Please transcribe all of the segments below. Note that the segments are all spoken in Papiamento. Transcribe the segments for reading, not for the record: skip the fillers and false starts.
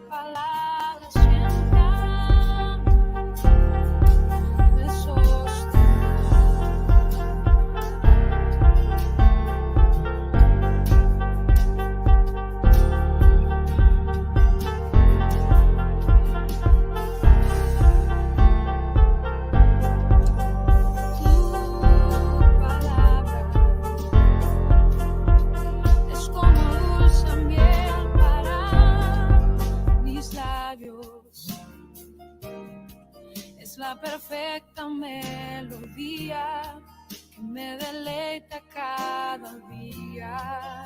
palabra siempre a mi me sostendrá. Tu palabra es como dulce miel para mis labios. Es la perfecta melodía que me deleita cada día.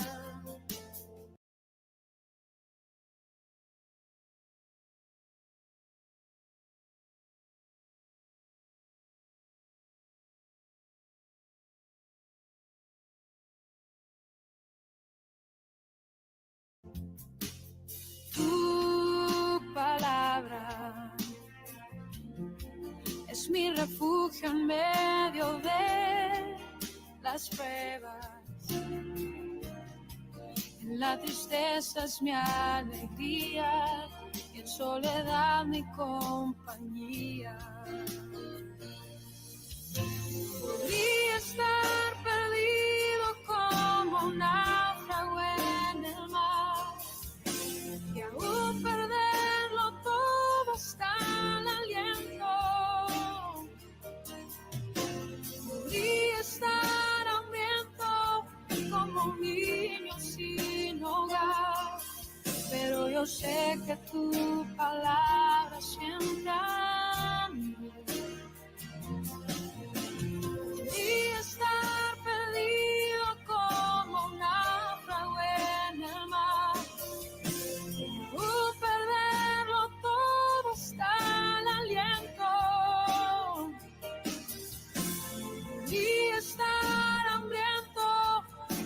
Tu palabra es mi refugio en medio de las pruebas. En la tristeza es mi alegría y en soledad mi compañía. Podría estar perdido como un náufrago en el mar y aún perderlo todo hasta el aliento. Podría estar hambriento como un niño sin hogar, pero yo sé que tu palabra siempre a mí. Podría estar perdido como un náufrago en el mar, y aún perderlo todo hasta el aliento. Podría estar hambriento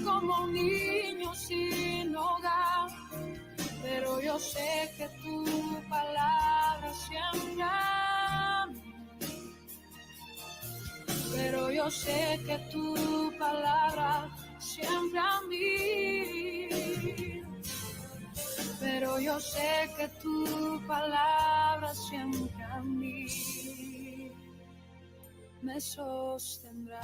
como un niño sin hogar, pero yo sé que tu palabra siempre a mí. Pero yo sé que tu palabra siempre a mí. Pero yo sé que tu palabra siempre a mí me sostendrá.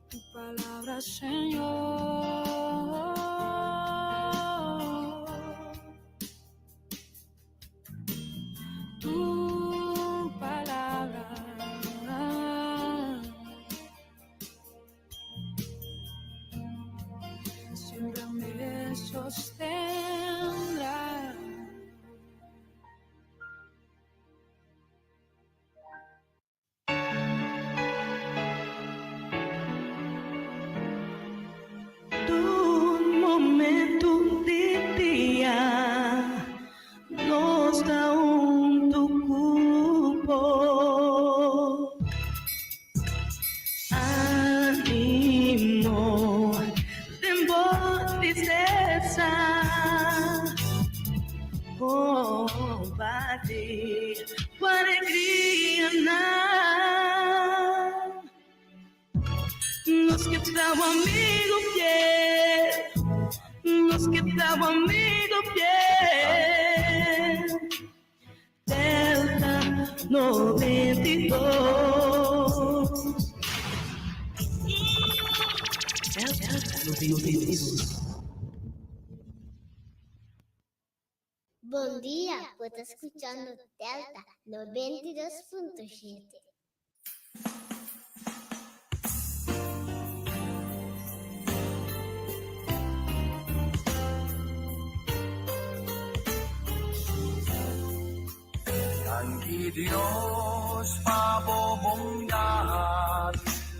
Tu palabra, Señor. Tu palabra siempre me sostendrá. Tur momento di dia nos ta huntu ku bo. Animo den bo tristesa, kompartí bo alegrianan. Nos ke ta bo amigu fiel, nos ke ta bo amigu fiel. Delta 92. Delta 92. Bon dia, bo ta skuchando Delta 92.7. Danki Dios pa bo bondad,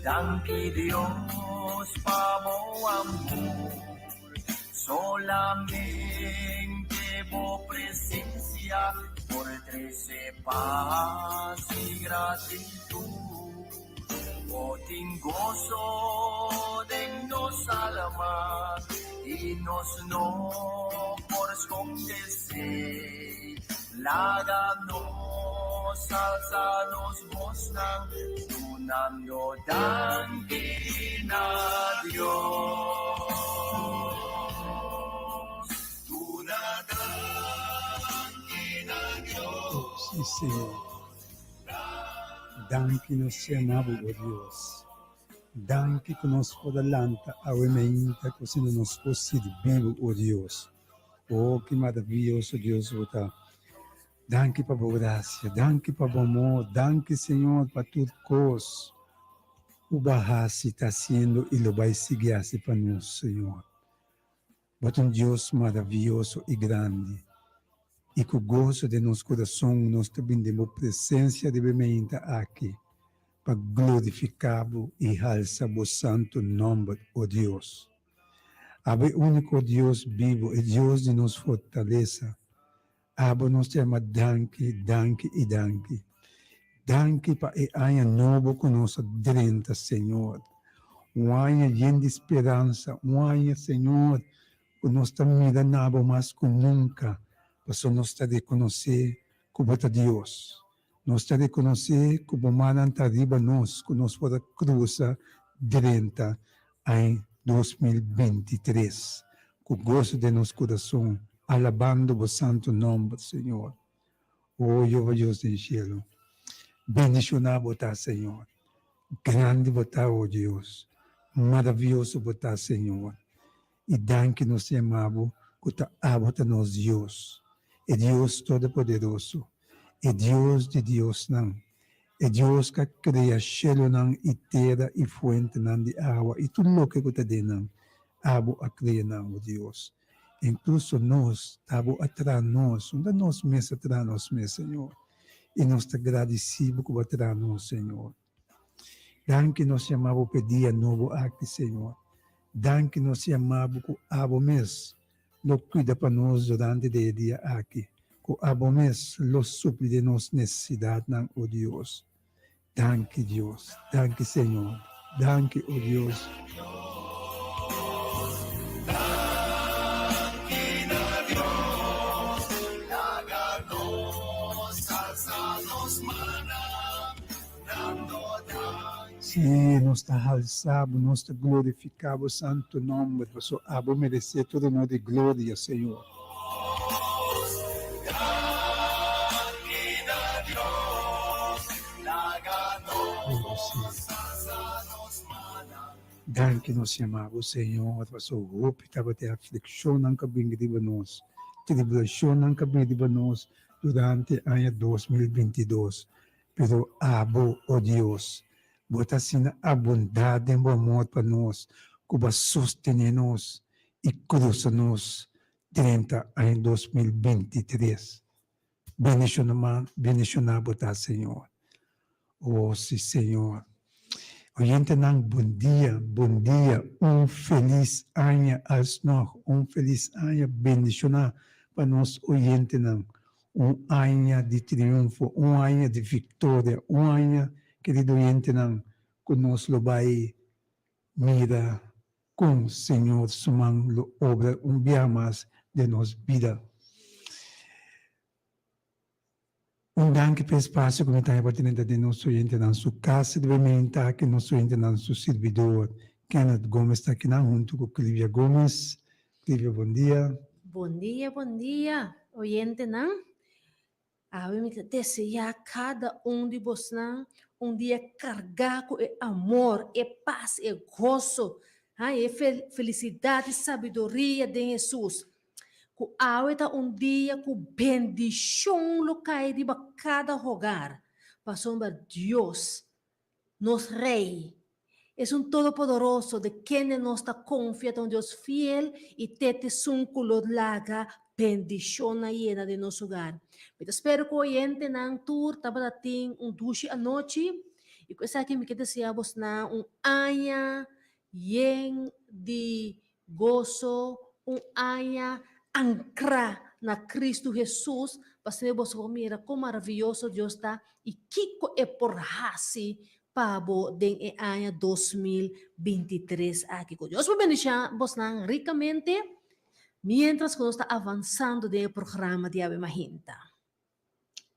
danki Dios pa bo amor. Solamente bo presencia por trece paz y gratitud. Bo tin gozo den nos alma y nos no por sconde esey. Laga nos alza nos bosnan dunando danki na Dios. Señor. Danki nos yama bo, o Dios. Danki ku nos por a lanta awe meinta ku asina nos por sirbi bo, o Dios. O, ki maravioso Dios bo ta. Danki pa bo grasia, danki pa bo amor, danki Señor pa tur kos ku bo a hasi, ta hasiendo i lo bai sigui hasi pa nos, Señor. Bo ta un Dios maravioso i grandi, i ku goso den nos kurason nos ta bin den bo presensia riba e meinta aki pa glorifiká bo i halsa bo santu nòmber, o Dios. Abo e úniko Dios bibu, e Dios di nos fortalesa. Abo nos ta yama danki, danki i danki. Danki pa e aña nobo ku nos a drenta, Señor. Un aña yen di speransa, un aña, Señor, ku nos ta mira na Bo mas ku nunka, pasobra nos ta rekonosé ku Bo ta Dios. Nos ta rekonosé ku Bo mannan ta riba nos, ku nos por a krusa drenta aña 2023 ku goso den nos kurason, alabando Bo santu nòmber, Señor. O Jehová Dios den shelu, bendishoná Bo ta, Señor. Grandi Bo ta, o Dios. Maravioso Bo ta, Señor. I danki nos ta yama Bo ku ta abo ta nos Dios, e Dios Todopoderoso, e Dios di diosnan, e Dios ku a krea shelunan i tera i fuentenan di awa i tur loke ku ta den nan. Abo a krea nan, o Dios. Inkluso nos, ta Bo a traha nos, unda nos mes a traha nos mes, Señor. I nos ta gradisí Bo ku Bo a traha nos, Señor. Danki nos yama Bo p'e dia nobo aki, Señor. Danki nos yama Bo ku Abo mes lo kuida pa nos durante di e dia aki, ku Abo mes lo supli den nos nesesidatnan, o Dios. Danki Dios, danki Señor, danki o Dios. Sí, nos ta halsa bo, nos ta glorifica bo santo nomber, pasobra abo merece tur honor y gloria, Señor. Danki nos yama bo, Señor, pasobra hopi tabata e afliccionnan cu a bini riba nos, tribulacionnan cu a bini riba nos durante aña 2022. Pero abo, o Dios, bo ta asina abundá den bo amor pa nos ku bo a sostené nos i krusa nos drenta aña 2023. Bendishoná bo ta, Señor. O si, Señor. Oyentenan, bon dia, bon dia. Un felis aña alsnog, un felis aña bendishoná pa nos oyentenan. Un aña di triunfo, un aña di viktoria, un aña, kerido oyentenan, ku nos lo bai mira kon Señor su man lo obra un bia mas den nos bida. Un danki pa e espasio ku mi ta haña pa tene ta den nos oyentenan su kas riba e meinta aki nos oyentenan su sirbidor Kenneth Gomez ta akinan huntu ku Clivia Gomez. Clivia bon dia. Bon dia bon dia oyentenan. Awe mi ta deseá kada un di bosnan un dia kargá ku e amor, e pas, e goso, ha, e felisidat i sabiduria den Hesus. Ku awe ta un dia ku bendishon lo kai riba kada hogar, pasobra Dios, nos Rei, Esun Todopoderoso de kende nos ta konfia ta un Dios fiel i te t'esun ku lo laga bendishonnan yena den nos hogar. Mi ta spera ku oyentenan tur tabata tin un dushi anochi i ku esaki mi ke desea bosnan un aña yen di goso, un aña ankrá na Kristu Hesus, pa asina boso por mira kon maravioso Dios ta i kiko e por hasi pa bo den e aña 2023 aki. Ku Dios por bendisha bosnan rikamente miéntras ku nos ta avansando den e programa di Awe Mahinta.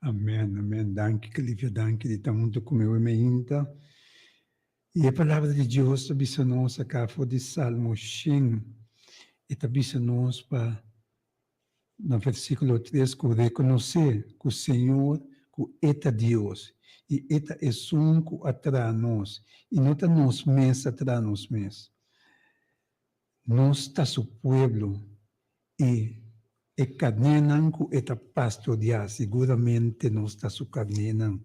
Amen, amen. Danki Clivia, danki di ta huntu ku mi awe mainta. I e palabra di Dios ta bisa nos aka for di Salmo shen, e ta bisa nos pa na versikulo tres ku rekonosé ku Señor. ku E ta Dios i E ta Esun ku a traha nos i no ta nos mes a traha nos mes. Nos ta Su pueblo i e karnénan ku E ta pastoriá, siguramente nos ta Su karnénan.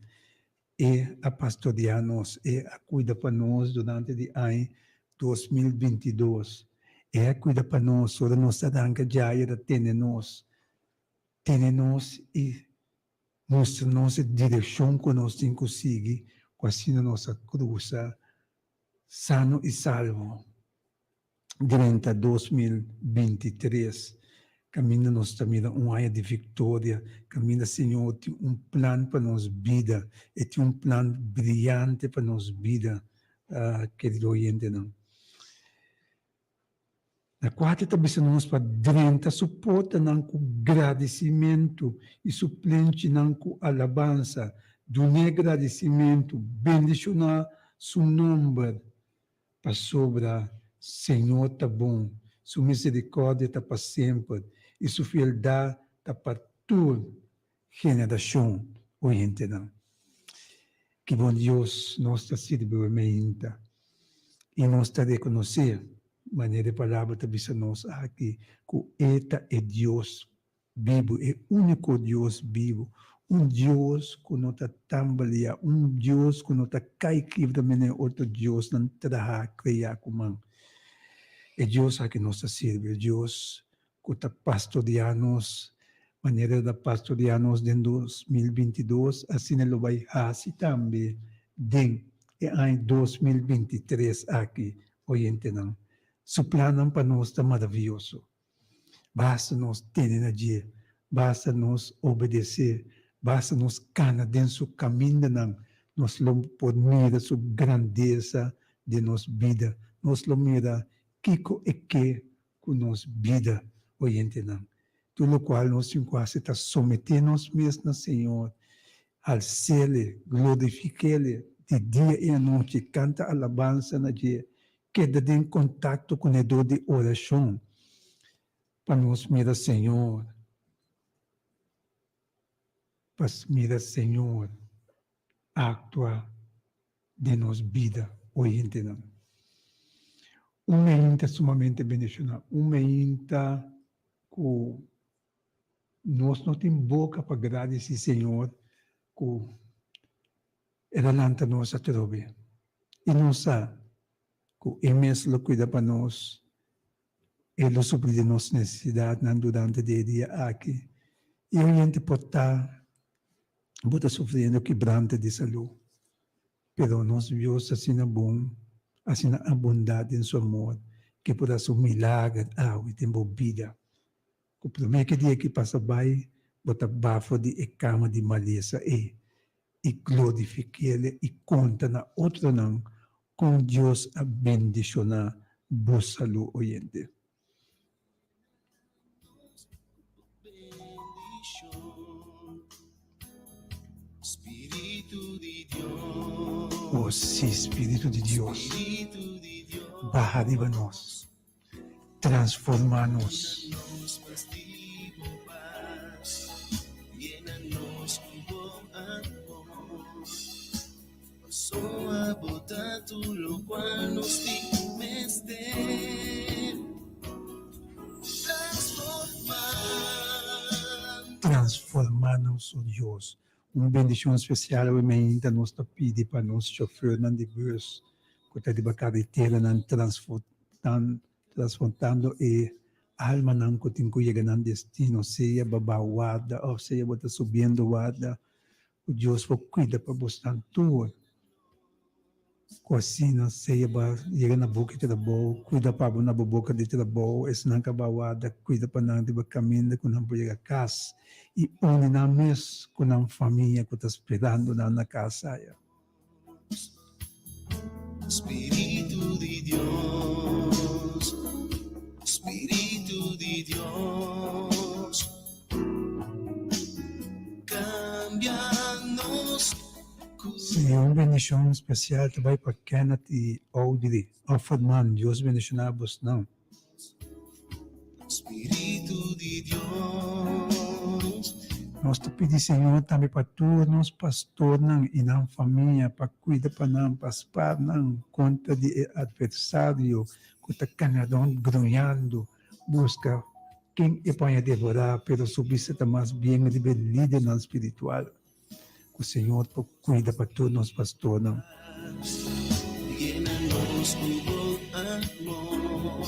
E a pastoriá nos, E a kuida pa nos durante di aña 2022. E a kuida pa nos ora nos ta ranka djaya ta tene nos, tene nos i mustra nos e direkshon ku nos tin ku sigui ku asina nos a krusa sano i salvo drenta 2023 kaminda nos ta mira un aña di viktoria, kaminda Señor tin un plan pa nos bida, e tin un plan briante pa nos bida, kerido oyentenan. Na kuater ta bisa nos pa drenta su portanan ku gradisimentu i su plenchinan ku alabansa. Dun'é gradisimentu, bendishoná su nomber, pasobra Señor ta bon, su miserikòrdia ta pa semper i su fieldat ta pa tur generashon. Oyentenan, ki bon Dios nos ta sirbi awe meinta i nos ta rekonosé, manera e Palabra ta bisa nos aki, ku E ta e Dios bibu, e úniko Dios bibu, un Dios ku no ta tambaleá, un Dios ku no ta kai kibra manera otro diosnan traha, kreá ku man. E Dios aki nos ta sirbi, e Dios ku ta pastoreá nos manera el a pastoreá nos den 2022, asina lo bai hasi tambe den e aña 2023 aki, oyentenan. Su plannan pa nos ta maravioso. Basta nos tene na dje, basta nos obedesé, basta nos kana den su kamindanan, nos lo por mira su grandesa den nos bida, nos lo mira kiko e ke ku nos bida, oyentenan. Tur lokual nos tin ku hasi ta someté nos mes na Señor, als'Ele, glorifik'Ele di dia i anochi, kanta alabansa na dje, keda den kontakto kuné dor di orashon pa nos mira Señor, pa mira Señor aktua den nos bida, oyentenan. Un meinta sumamente bendishoná, un meinta ku nos no tin boka pa gradisí Señor ku El a lanta nos atrobe. I nos sa ku E mes lo kuida pa nos, E lo supli di nos nesesidatnan durante di e dia aki. I oyente por ta bo ta sufriendo kibrante di salú, pero nos Dios ta asina bon, asina abundá den su amor, ke por hasi un milager awe den bo bida. Ku promé ke dia ki pasa bai, bo ta bafo di e kama di malesa ei i glorifik'El i konta na otronan kon Dios a bendishoná bo salú oyente. O sí, Spiritu di Dios, baha riba nos, transformá nos. Transformá nos, o Dios. Un bendishon spesial awe mainta nos ta pidi pa nos chofernan di bus ku ta riba kareteranan transportando e almanan ku tin ku yega nan destino, sea bo ba warda òf sea bo ta subiendo warda. Ku Dios por kuida pa bosnan tur. Ku asina sea bo a yega na boka di trabou, kuida pa bo na bo boka di trabou, esnan ku a bai warda, kuida pa nan riba kaminda ku nan por yega kas i uni nan mes ku nan famia ku ta sperando nan na kas aya. Spiritu di Dios, Spiritu di Dios, cambia nos. Sí, un bendishon spesial ta bai pa Kenneth i Audrey Offerman. Dios bendishoná bosnan. Spiritu di Dios. Nos ta pidi Señor tambe pa tur nos pastornan i nan famia pa kuida pa nan, pa spar nan kontra di e atversario ku ta kana rònt gruñando buska ken e por haña devorá, pero su bista ta mas bien riba e lidernan spiritual. Ku Señor por kuida pa tur nos pastornan. Yena nos ku bo amor,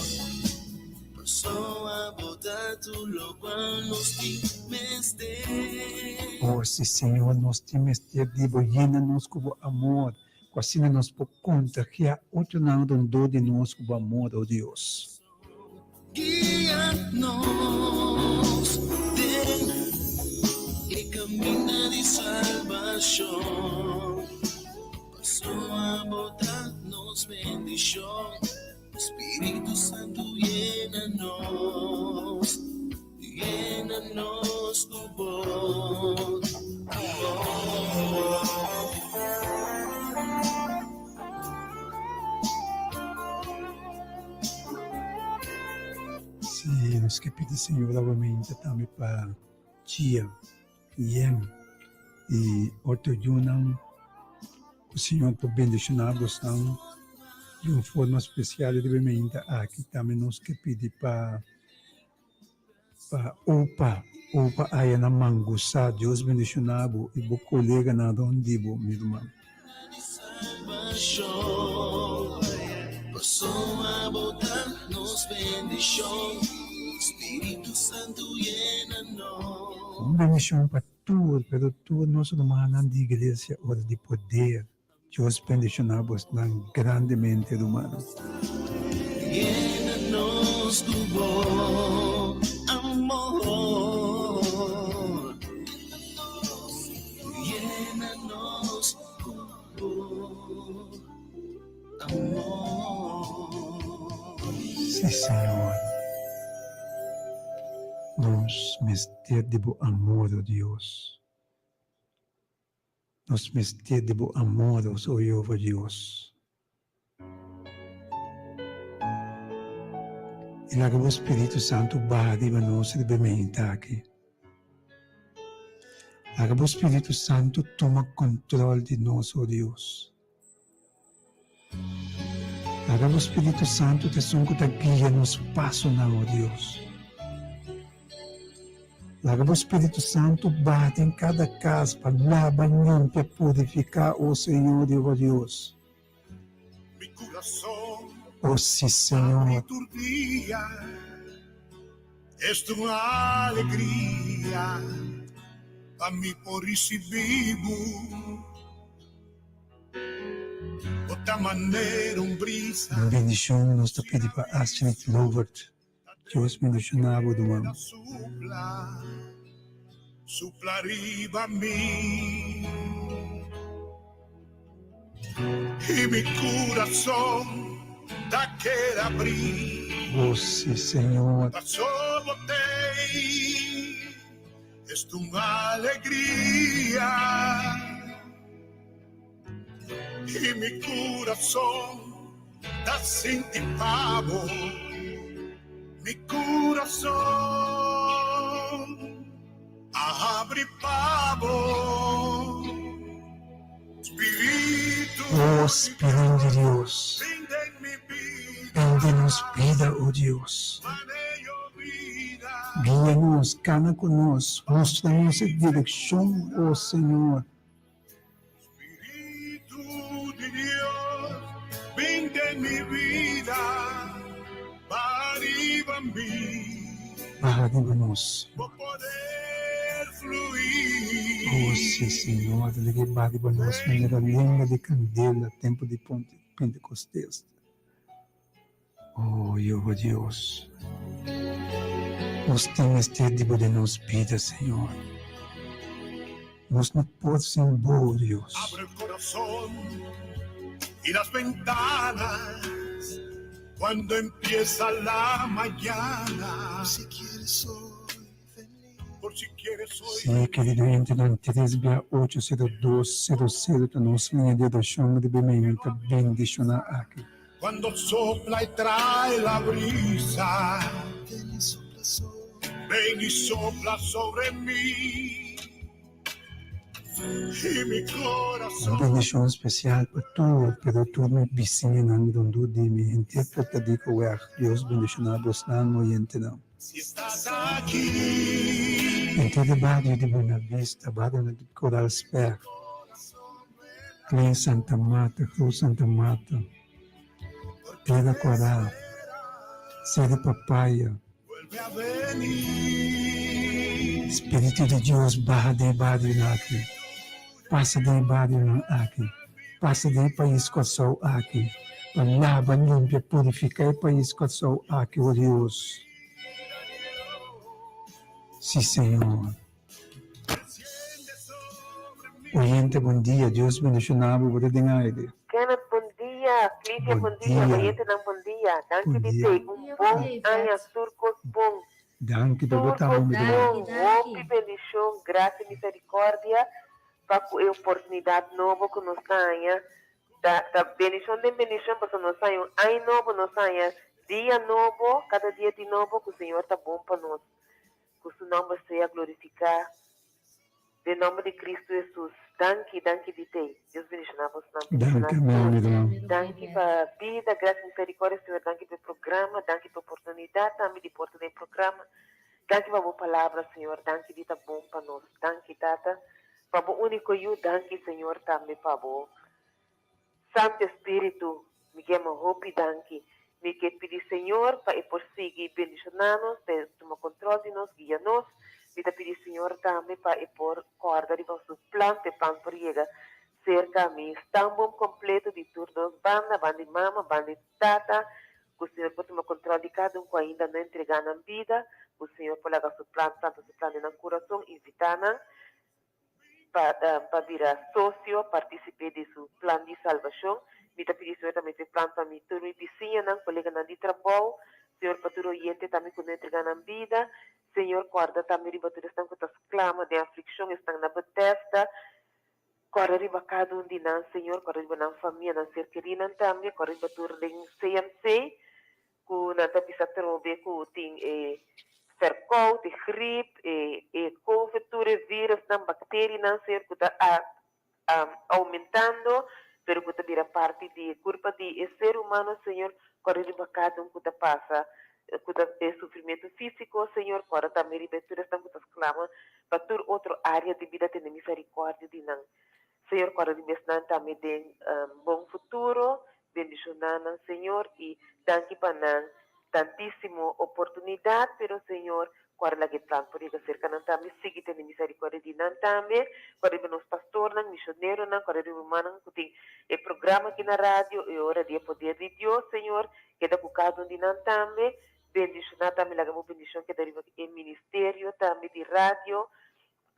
pasobra bo ta tur lokual nos tin mester. Oh, si Señor nos tin mester di bo, yena nos ku bo amor, ku asina nos por kontagiá otronan rondó di nos ku bo amor, oh Dios. Guia nos den e caminda di salbacion, Pasobra bo ta nos bendicion, Spiritu Santu yena nos, yena nos cu bo amor. Sí, nos ke pidi Señor nuevamente tambe pa Chia, Yen y otro yunan ku Señor por bendiciona bosnan di un forma especial riba e meinta aki. Tambe nos ke pidi pa pa Opa, Opa aya na Mangusa. Dios bendiciona bo y bo coleganan rond di bo, mi ruman. Pasobra bo ta nos bendicion, Spiritu Santu yena nos. Un bendicion pa tur, pero tur nos rumannan di Iglesia Ora di Poder. Dios bendiciona bosnan grandemente rumannan. Yena nos cu bo amor. Yena nos cu bo amor. Sí, Señor. Nos mester di bo amor, o Dios. Nos mester di bo amor, o Jehova Dios. I laga bo Spiritu Santu baha riba nos riba e meinta aki. Laga bo Spiritu Santu tuma control di nos, o Dios. Laga bo Spiritu Santu ta esun ku ta guia nos pasonan, o Dios. Laga bo Spiritu Santu baha den kada kas pa laba, limpia, purifiká, o Señor Jehová Dios. Mi corazón O sí, Señor. tur dia es tu alegria pa mi por ricibi bo. Bo ta manera un brisa. Un bendicion nos ta pidi pa Astrid Lovert. Dios bendiciona bo ruman. Supla, supla riba mi. Y mi corazón ta keda abrí. Oh sí, Señor. Paso bo t'ei, es tu alegria. Y mi corazón ta sinti pa bo. Mi corazón a habri pa bo. Spiritu Oh Spiritu di Dios, ven den mi bida. ven den nos bida, oh Dios. Manejo bida. Guia nos, cana cu nos, mustra nos e direccion, oh Señor. Spiritu di Dios, bin den mi bida, baha riba mi. Baha riba nos. Bo poder fluí. Oh, sí, Señor, laga baha riba nos manera lenga di candela tempo di Pentecostés. Oh, Jehová Dios, nos tin mester di bo den nos bida, Señor. Nos no por sin bo, Dios. Abre el corazón y las ventanas cuando empieza la mañana. Si quieres hoy venir. Por si quieres hoy Sí, querido oyente, 3 bia 8 0 2 0 0 ta nos liña di orashon riba e meinta bendishoná aki. Cuando sopla y trae la brisa. Ven y sopla sobre Ven y sopla sobre mí. Un bendishon spesial pa tur, pero tur mi bisiñanan rondó di mi, henter Portadikoweg. Dios bendishoná bosnan, oyentenan. Henter di bario di Buena Vista, bario di Coral Spec, Klein Santa Marta, Groot Santa Marta, Piedra Kòrá, Sede Papaya. Spiritu di Dios baha den e barionan aki, pasa den e barionan aki, pasa den e pais Kòrsou aki, pa laba, limpia, purifiká e pais Kòrsou aki, o Dios. Sí, Señor. Oyente bon dia, Dios bendiciona bo, bo ta den aire. Kenneth bon dia, Clivia bon dia, oyentenan bon dia, danki di tei un bon aña tur kos bon, Danki pa bo tur tambe kos mi bon, ruman. hopi bendicion, gracia misericordia pa ku e oportunidad nobo ku nos ta haña, ta ta bendicion den bendicion pasobra nos haña un aña nobo, nos haña dia nobo, kada dia di nobo ku Señor ta bon pa nos. Ku su nòmber sea glorifiká den nòmber di Kristu Hesus. Danki, danki di tei. Dios bendishoná bosnan, bendishoná Danki, amén, mi tur. ruman. Danki pa bida, grasia, miserikòrdia, Señor. Danki pa e programa, danki pa e oportunidat tambe di por ta den e programa. Danki pa bo palabra, Señor. Danki di ta bon pa nos. Danki, Tata, pa bo úniko Yu. Danki, Señor, tambe pa bo Santu Espíritu, mi ke ama hopi danki. Mi ke pidi Señor pa E por sigui bendishoná nos, pa E tuma control di nos, guia nos. Mi ta pidi Señor tambe pa E por corda riba Su plan, pa e plan por yega cerca mi stamboom completo di tur dos banda, banda di mama, banda di tata, cu Señor por tuma control di cada un cu ainda no entrega nan bida, cu Señor por laga Su plan planta Su plan den nan curason, invita nan pa pa bira socio, participé di su plan di salvacion. Mi ta pidi Señor tambe su plan pa mi tur mi bisiñanan, coleganan di trabou, Señor pa tur oyente tambe cu no entrega nan bida. Señor corda tambe riba tur esnan cu ta sclama den afliccion, esnan na Bethesda. Corda riba cada un di nan, Señor, corda riba nan famia, nan ser kerinan tambe, corda riba tur den CMC. Ku nan ta bisa trobe ku tin e verkoud, e grip, e e covid, tur e virusnan, bakterianan ser ku ta aumentando, pero ku ta bira parti di e kurpa di e ser humano, Señor, kòrda riba kada un ku ta pasa ku ta e sufrimentu físiko, Señor, kòrda tambe riba e tur esnan ku ta sklama pa tur otro área di bida tene miserikòrdia di nan. Señor kòrda riba esnan tambe den bon futuro, Bendiciona nan Señor y danki pa nan tantisimo oportunidad pero Señor cual laga e plan por yega cerca nan tambe sigui tene misericordia di nan tambe cual riba nos pastornan misioneronan cual riba rumannan cu tin e programa aki na radio e ora di e poder di Dios Señor keda cu cada un di nan tambe bendiciona tambe laga bo bendicion keda riba e ministerio tambe di radio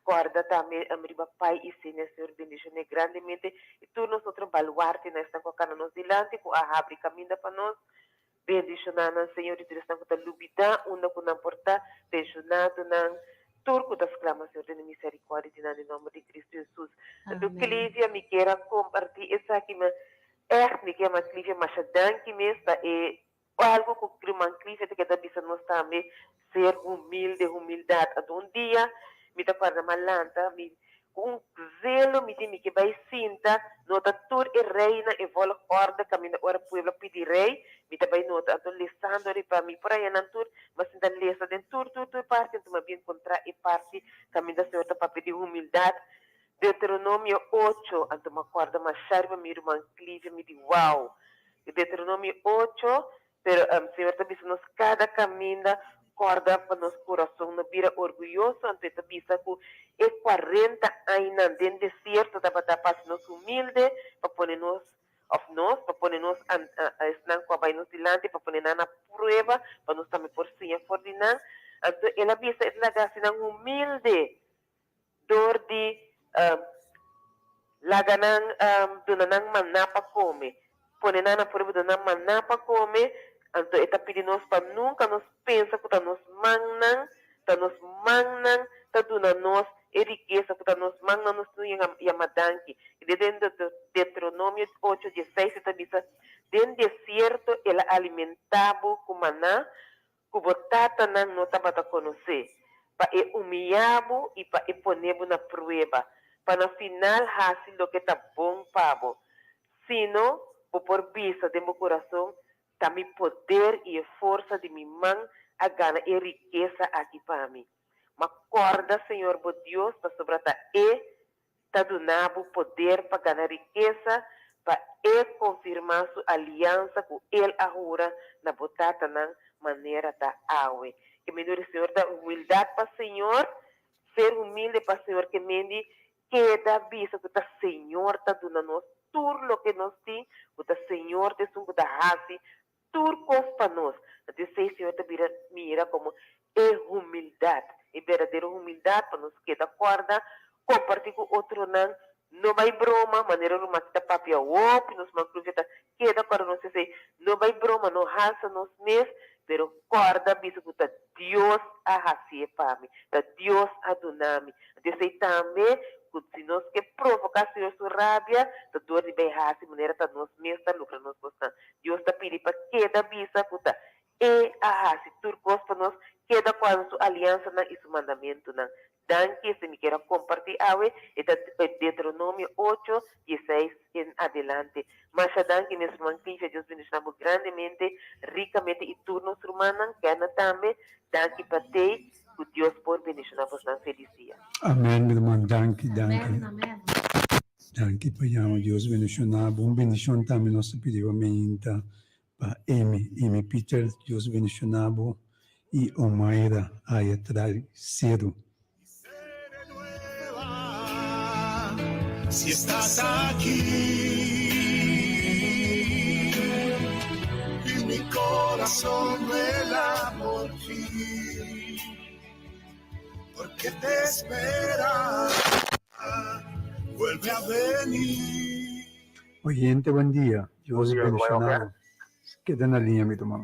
Corda tambe riba Pai y Senia, Señor bendicion'é grandemente y tur nos otro baluartenan, esnan cu a cana nos dilanti, cu a habri caminda pa nos. Bendiciona nan, Señor, y tur esnan cu ta lubida unda cu nan por ta, pensionadonan, tur cu ta sclama, Señor, tene misericordia di nan den nomber di Cristo Jesus. Anto Clivia, mi kier a comparti esaki, ma echt mi kier ma Clivia masha danki mes pa e Algo ku Ruman Clifford ta keda bisa nos tambe, ser humilde, humildat. Anto un dia mi ta kòrda m'a lanta, mi ku un zelo mi di mi ke bai sinta nota tur e reinan e volgorde kaminda ora pueblo a pidi rei, mi ta bai nota. Anto lesando riba mi por haña nan tur, m'a sinta lesa den tur tur tur parti, anto m'a bin enkontrá e parti kaminda Señor ta papia di humildat. Deuteronomio ocho, anto m'a kòrda masha riba mi ruman Clivia, mi di wow! Deuteronomio ocho, Pero Señor ta bisa nos kada kaminda, kòrda pa nos kurason no bira orguyoso, anto e ta bisa ku e kuarenta añanan den desierto tabata pa hasi nos humilde, pa pone nos, òf nos, pa pone nos esnan ku a bai nos dilanti, pa pone nan na prueba, pa nos tambe por siña for di nan. Anto el a bisa e ta laga hasi nan humilde dor di laga nan duna nan maná pa kome, pone nan na prueba duna nan maná pa kome, anto e ta pidi nos pa nunka nos pensa ku ta nos mannan, ta nos mannan ta duna nos e rikesa, ku ta nos mannan nos tin yama danki. I den Deuteronomio ocho dieseis e ta bisa, Den desierto el a alimentá bo ku maná, ku bo tatanan no tabata konosé, pa e humiyá bo i pa e pone bo na prueba. pa na final hasi loke ta bon pa bo. Sino, bo por bisa den bo kurason, Ta mi poder i e forsa di mi man a gana e rikesa aki pa mi. Ma kòrda Señor bo Dios, pasobra ta E ta duna bo poder pa gana rikesa, pa E konfirmá Su aliansa ku El a hura na bo tatanan manera ta awe. Ke mendo di Señor ta humildat pa Señor, ser humilde pa Señor ke mendi keda bisa ku ta Señor ta duna nos tur loke nos tin, ku ta Señor ta esun ku ta hasi tur kos pa nos. Anto esei Señor ta bira mira komo e humildat, e berdadero humildat pa nos keda kòrda, kompartí ku otronan, no bai broma, manera ruman ki ta papia hopi nos man krufia ta keda kòrda nos esei, no bai broma, no halsa nos mes, pero kòrda bisa ku ta Dios a hasié pa mi, ta Dios a duna mi. Anto esei tambe ku si nos ke provoká Señor su rabia, ta dor di bai hasi manera ta nos mes ta lukra nos kosnan. Dios ta pidi pa keda bisa ku ta E a hasi tur kos pa nos, keda kuadra Su aliansanan i Su mandamentunan. Danki, esei mi kier a kompartí awe, e ta Deuteronomio ocho, dieseis en adelante. Masha danki mes ruman Clivia, Dios bendishoná bo grandemente, rikamente i tur nos rumannan, Kenneth tambe, danki pa tei, ku Dios por bendishoná bosnan. Felis dia. Amen mi ruman, danki, danki. Amen, amen. Danki pa yama, Dios bendishoná bo. Un bendishon tambe nos ta pidi bo meinta Pa Amy, Amy Peter, Dios bendiciona bo y Omaira aya trai ceru. Si estás aquí y mi corazón vela por ti, porque te espera, vuelve a venir. Oyente buen dia, Dios bendiciona bo. Keda na liña mi ruman.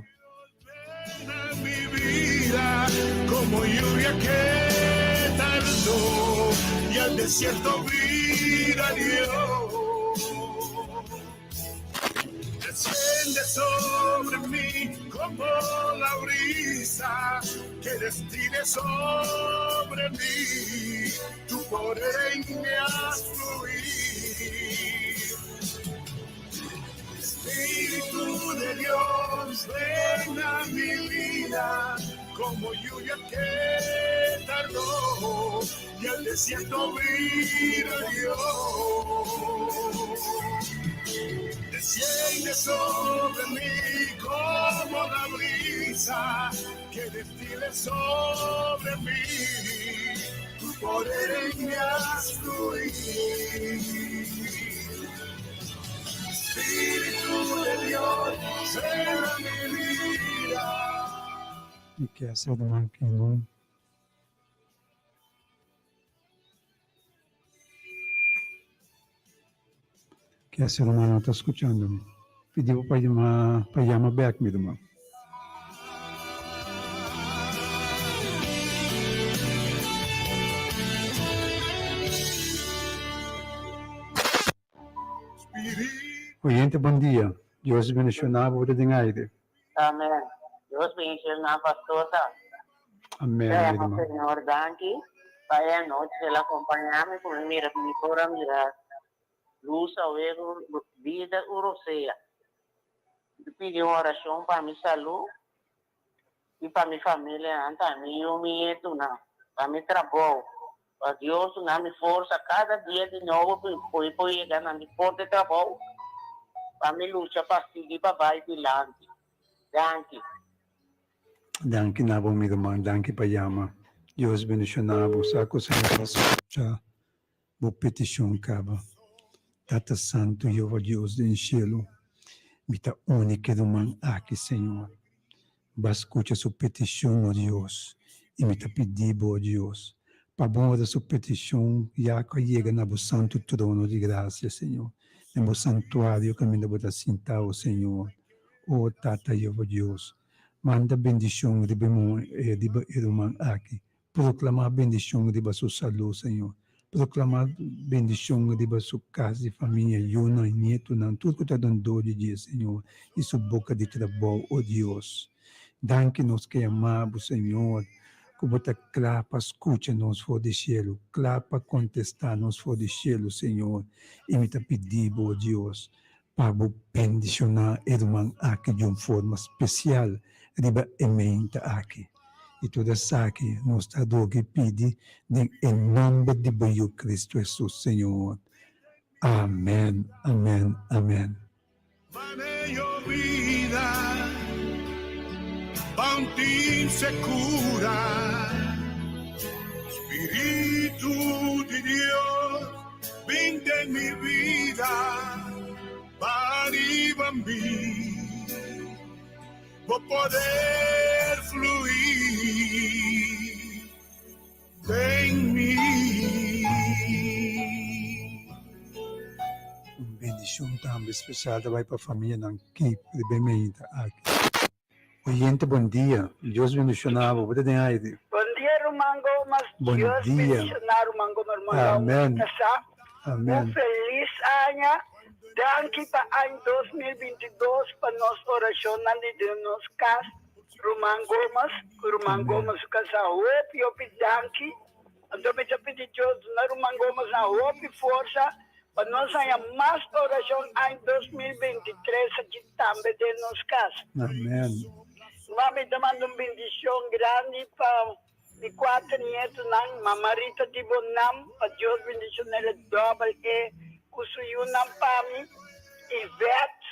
Mi vida como lluvia que tardó y al desierto vida dio. Desciende sobre mí como la brisa que destile sobre mí tu poder en me haz fluir. Espíritu de Dios, ven a mi vida como lluvia que tardó y al desierto vida dio. Desciende sobre mí como la brisa que destile sobre mí. Tu poder en me haz fluir. Espíritu de Dios, ven a mi vida. Mi ke sa ruman ki no. Ke ser humano ta skuchando mi. Pidi bo pa yama pa yama bek mi ruman. Oyente bon dia. Dios bendiciona bo ta den aire. Amen. Dios bendiciona pastor ta. Amen mi Te ruman. Señor danki pa e anochi el a acompaña mi cu mi mira mi por a mira luz awe cu bida cu rosea. Mi pidi un oracion pa mi salud y pa mi familianan tambe mi yu mi nietunan pa mi trabou pa Dios duna mi forsa cada dia di nobo pa mi por yega na mi port di trabou pa mi lucha pa sigui pa bay dilanti. Danki. Danki na bo mi ruman, danki pa yama. Dios bendiciona bo, sa cu Señor ta scucha bo peticion caba. Tata Santo Jehova Dios den cielo, mi ta uni cu e ruman aki Señor. Ba scucha su peticion, o Dios, y mi ta pidi bo, o Dios, pa bo ora su peticion ya cu a yega na bo santo trono di gracia, Señor, den bo santuario caminda bo ta sinta, o Señor. O Tata Jehova Dios, manda bendicion riba e riba e ruman aki. Proclama bendicion riba su salud, Señor. Proclama bendicion riba su cas di famia, yunan, nietonan, tur cu ta rondó di dje, Señor, y su boca di trabou, o Dios. Danki nos ke yama Bo, Señor. ku bo ta kla pa skucha nos for di shelu, kla pa kontestá nos for di shelu, Señor. I mi ta pidi bo, o Dios, pa bo bendishoná e ruman aki di un forma spesial riba e meinta aki. I tur esaki nos ta roga i pidi den e nòmber di bo Yu Kristu Hesus, Señor. Amèn, amèn, amèn. Bo poder fluí den mi. Un bendicion tambe special ta bai pa famianan ki riba e meinta aki. Oyente bon dia, Dios bendiciona bo, bo ta den aire. Bon dia ruman Gomes, Bon Dios dia. bendiciona ruman Gomes, ruman Gaúcho Amen. ta sa. Amen. Un feliz aña, danki pa aña 2022 pa nos oracionnan di den nos cas. Ruman Gomes ku Ruman Gomes su kasá hopi hopi danki. Anto mi ta pidi Dios duna Ruman Gomes nan hopi forsa pa nos haña mas orashon aña 2023 aki tambe den nos kas. Amen. Ruman mi ta manda un bendishon grandi pa mi kuater nietonan, Mama Rita di Bonam, pa Dios bendishon'el dòbel e ku su yunan pa mi, Yvette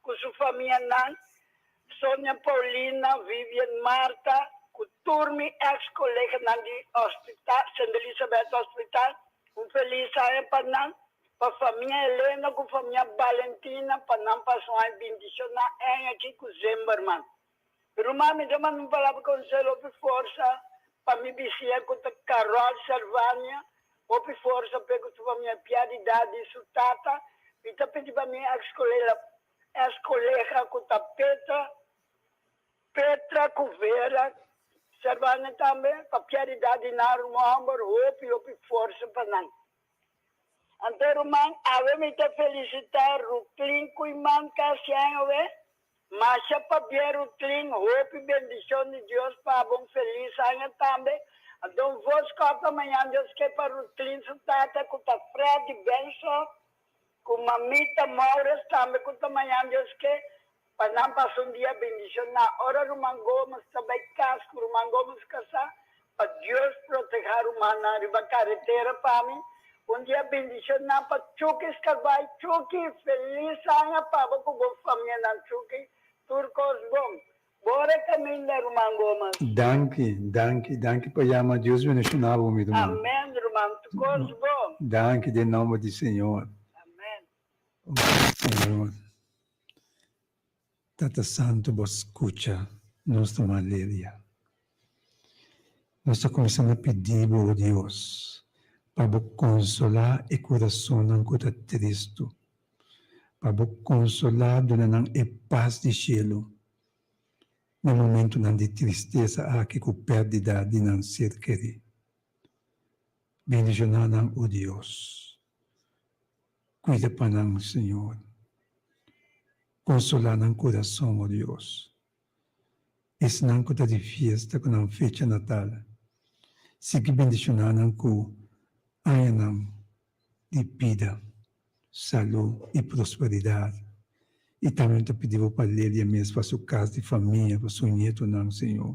ku su famianan, Sonia Paulina, Vivian Marta ku tur mi ex koleganan di hospital, Sint Elisabeth Hospital, un felis aña pa nan, pa famia Helena ku famia Balentina pa nan pasa un aña bindishoná aña aki ku Zimmerman. Ruman mi ta manda un palabra konsuelo hopi forsa pa mi bisiña ku ta Carol Servania, hopi forsa p'e ku su famia piadidad di su tata, mi ta pidi pa mi ex kolega Es kolega ku ta Petra, Petra ku Vera, Servane tambe, pa piaridat di nan ruman hòmber hopi hopi forsa pa nan. Anto ruman, awe mi ta felisitá Rutlin Koeiman Kasian awe. Masha pabia Rutlin, hopi bendishon di Dios pa bo, un felis aña tambe. Anto un vos kòrta mañan Dios ke pa Rutlin su tata ku ta Freddy Benson. Ku mamita Maures tambe ku ta mañan Dios ke pa nan pasa un dia bendishoná. Ora ruman Gomes ta bai kas ku ruman Gomes kasá, pa Dios protehá rumannan riba karetera pa mi. Un dia bendishoná pa Chuki Skarbay. Chuki, felis aña pa bo ku bo famianan Chuki. Tur kos bon. Bora caminda ruman Gomes. Danki, danki, danki pa yama Dios bendiciona bo mi ruman. Amen ruman tu cos bon. Danki den nomber di Señor. Amen. Oh Señor. Tata Santo bo scucha nos ta maleria. Nos ta cuminsa na pidi bo, oh Dios, pa bo consola e curasonnan cu ta tristo. Pa bo konsolá duna nan e pas di shelu na momentunan di tristesa aki ku pèrdida di nan ser kerí. Bendishoná nan, o Dios. Kuida pa nan, Señor. Konsolá nan kurason, o Dios. Esnan ku ta di fiesta ku nan fecha natal, sigui bendishoná nan ku añanan di bida, salú i prosperidat. I tambe mi ta pidi bo pa Lelia mes, pa su kas di famia, pa su ñetonan, Señor.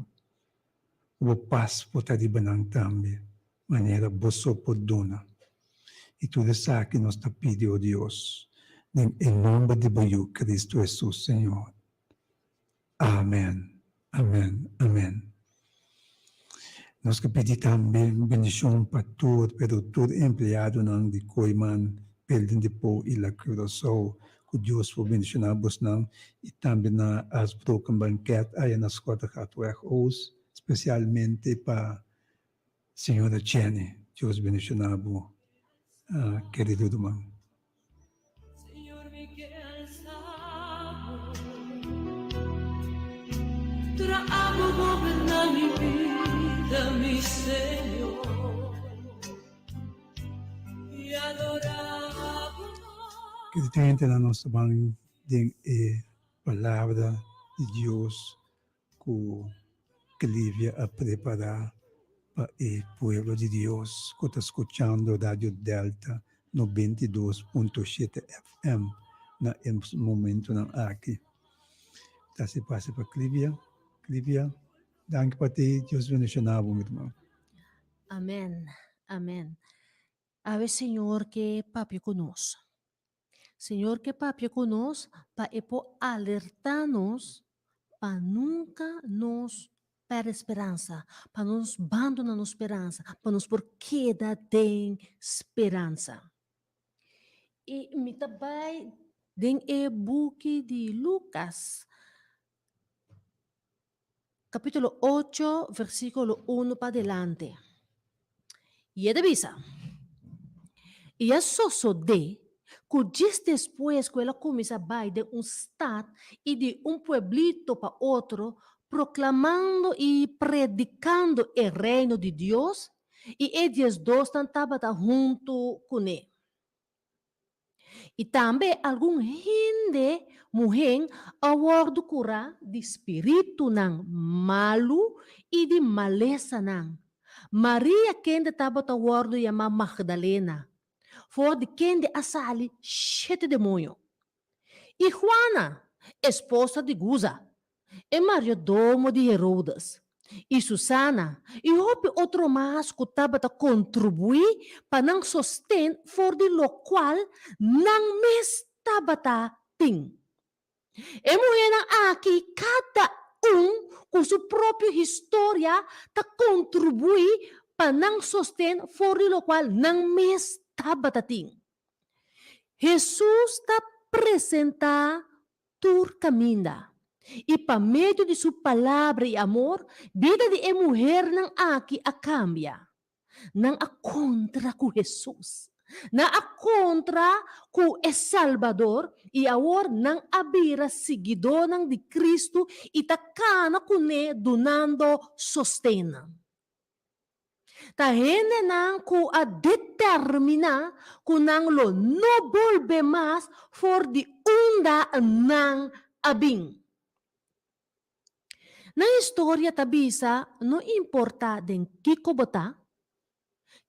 Ku bo pas por ta riba nan tambe, manera bo so por duna. I tur esaki nos ta pidi, o Dios, den e nomber di bo Yu, Cristo Hesus, Señor. Amen, amen, amen. Nos ke pidi tambe bendishon pa tur, pero tur empleadonan di Kooiman Building Depot i La Curaçao. Ku Dios por bendishoná bosnan i tambe na Asbroken Banket aya na Schottegatweg Oost, spesialmente pa Señora Jenny. Dios bendishoná bo, kerido ruman. Kerido nos ta ban den e Palabra di Dios ku Clivia a prepará. pa e pueblo di Dios ku ta skuchando Radio Delta 92.7 FM na e momentunan aki. Ta hasi pase pa Clivia. Clivia, danki pa ti. Dios bendishoná bo, mi ruman. Amen, amen. Awe Señor ke papia ku nos. Señor ke papia ku nos pa e por alertá nos pa nunka nos pèrdè speransa, pa nos bandoná nos speransa, pa nos por keda den speransa. I mi ta bai den e buki di Lukas, kapítulo ocho, versíkulo uno padelante. I e ta bisa, I a sosodé ku djis despues ku el a kuminsá bai den un stat i di un pueblito pa otro, proklamando i predikando e Reino di Dios, i e diesdosnan tabata huntu kuné. I tambe algun hende muhé a wòrdu kurá di spiritunan malu i di malesanan. Maria kende tabata wòrdu yamá Magdalena, for di kende a sali shete demoño. I Juana, esposa di Guza, e mayordomo di Herodes, i Susana, i hopi otro mas ku tabata kontribuí pa nan sosten for di lokual nan mes tabata tin. E muhénan aki kada un ku su propio historia ta kontribuí pa nan sosten for di lokual nan mes tabata tin. Hesus ta presentá tur kaminda. I pa medio di su palabra i amor, bida di e muhernan aki a kambia. Nan a kontra ku Hesus. Nan a kontra ku e Salbador i awor nan a bira siguidónan di Kristu i ta kana kuné dunando sosten. Ta hendenan ku a determiná ku nan lo no bolbe mas for di unda nan a bin. Nan historia ta bisa no importá den kiko bo ta,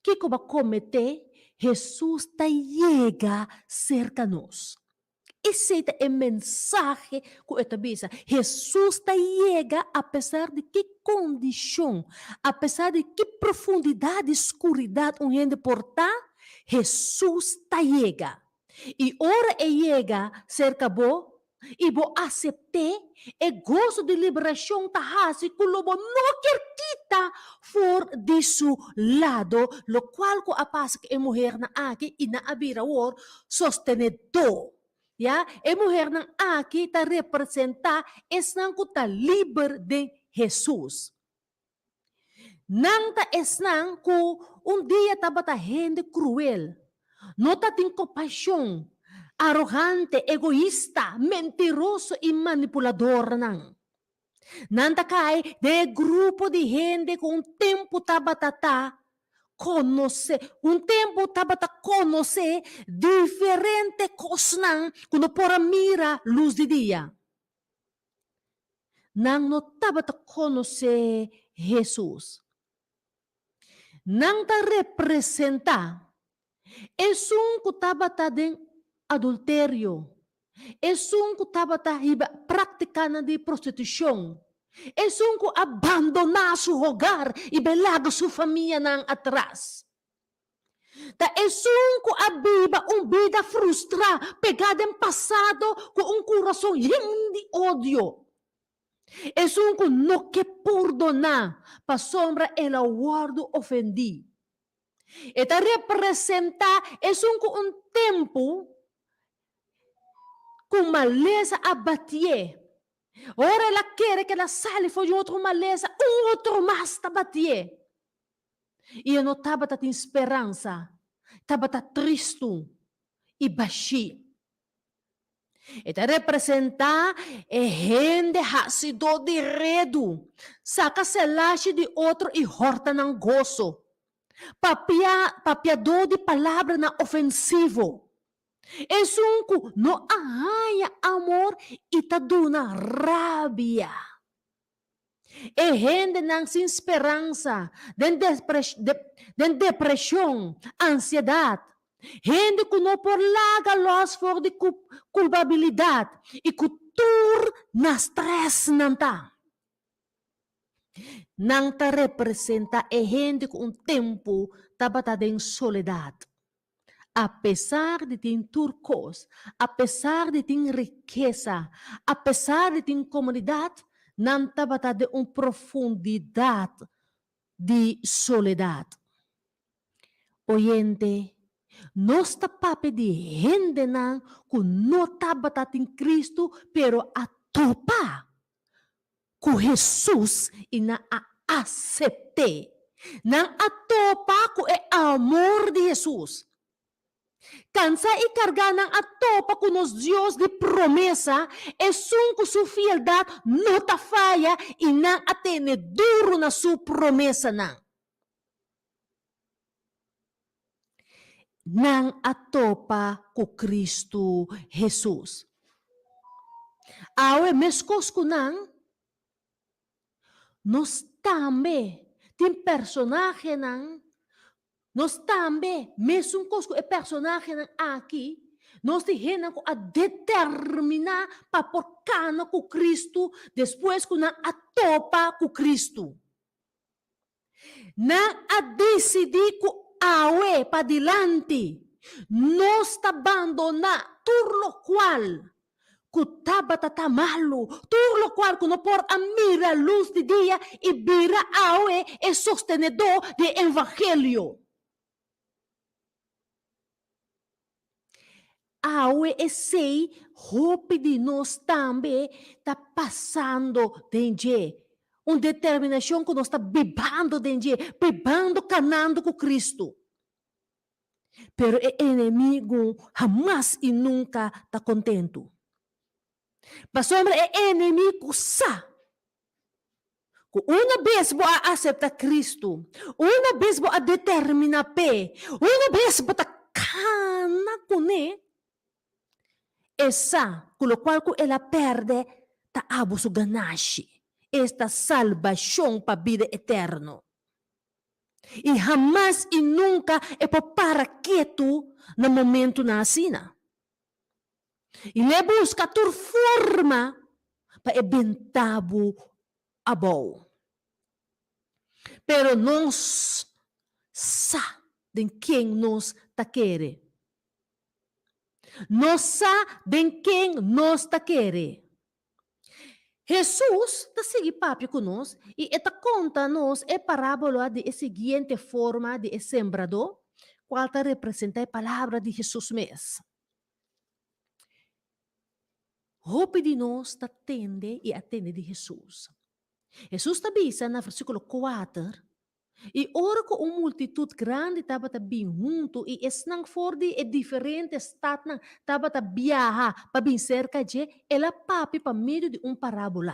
kiko bo a kometé, Hesus ta yega serka nos. Esei ta e mensahe ku e ta bisa. Hesus ta yega apesar di ki kondishon, apesar di ki profundidat di skuridat un hende por ta, Hesus ta yega. I ora e yega serka bo i bo asept'é, e goso di liberashon ta hasi ku lo bo no kier kita for di su lado, lokual ku a pasa ku e muhernan aki i nan a bira awor sostenedó. Ya, e muhernan aki ta representá esnan ku ta liber den Hesus. Nan ta esnan ku un dia tabata hende kruel, no tatin kompashon, arogante, egoista, mentiroso i manipuladornan. Nan ta kai den e grupo di hende ku un tempu tabata ta konosé, un tempu tabata konosé diferente kosnan ku no por a mira lus di dia. Nan no tabata konosé Hesus. Nan ta representá esun ku tabata den adulterio, esun ku tabata hiba práktikanan di prostitushon, esun ku a bandoná su hogar i bai laga su famianan atras. Ta esun ku a biba un bida frustrá, pegá den pasado ku un kurason yen di odio. Esun ku no ke pordoná pasobra el a wòrdu ofendí. E ta representá esun ku un tempu ku malesa a batié. Ora el a kere ku el a sali for di un otro malesa, un otro mas ta batié. I e no tabata tin speransa, tabata tristu i bashí. E ta representá e hende hasidó di redu, saka selashi di otro i hòrta nan goso, papia papiadó di palabranan ofensivo, esun ku no a haña amor i ta duna rabia. E hendenan sin speransa, den den depreshon, ansiedat, hende ku no por laga lòs for di kulpabilidat i ku tur na strès nan ta. Nan ta representá e hende ku un tempu tabata den soledat. Apesar di tin tur kos, apesar di tin rikesa, apesar di tin komodidat, nan tabata den un profundidat di soledat. Oyente, nos ta papia di hendenan ku no tabata tin Kristu pero a topa ku Hesus i nan a asept'é. Nan a topa ku e amor di Hesus. Kansá i kargá nan a topa ku nos Dios di promesa, esun ku su fieldat no ta faya i nan a tene duru na su promesanan. Nan a topa ku Kristu Hesus. Awe, meskos ku nan, nos tambe tin personahenan, nos tambe, mesun kos ku e personahenan aki, nos tin hendenan ku a determiná pa por kana ku Kristu despues ku nan a topa ku Kristu. Nan a disidí ku awe padilanti nos ta bandoná tur lokual ku tabata ta malu, tur lokual ku no por a mira lus di dia i bira awe e sostenedó di e evangelio. Awe esei hopi di nos tambe ta pasando den dje. Un determinashon ku nos ta bibando den dje, bibando kanando ku Kristu. Pero e enemigu hamas i nunka ta kontentu. Pasobra e enemigu sa Ku una bes bo a aseptá Kristu, una bes bo a determiná p'e, una bes bo ta kana kuné, e sa ku lokual ku el a pèrdè ta abo su ganashi, esta salbashon pa bida eterno. I hamas i nunka e por para ketu na momentunan asina. I lo e buska tur forma pa e benta bo abou. Pero nos sa den ken nos ta kere. Nos sa den ken nos ta kere. Hesus ta sigui papia ku nos i e ta konta nos e parábola di e siguiente forma di e sembradó, kual ta representá e palabra di Hesus mes. Hopi di nos ta tende i a tende di Hesus. Hesus ta bisa na versíkulo kuater, I ora ku un multitut grandi tabata bin huntu i esnan for di e diferente statnan tabata biaha pa bin serka dje, el a papia pa medio di un parábola.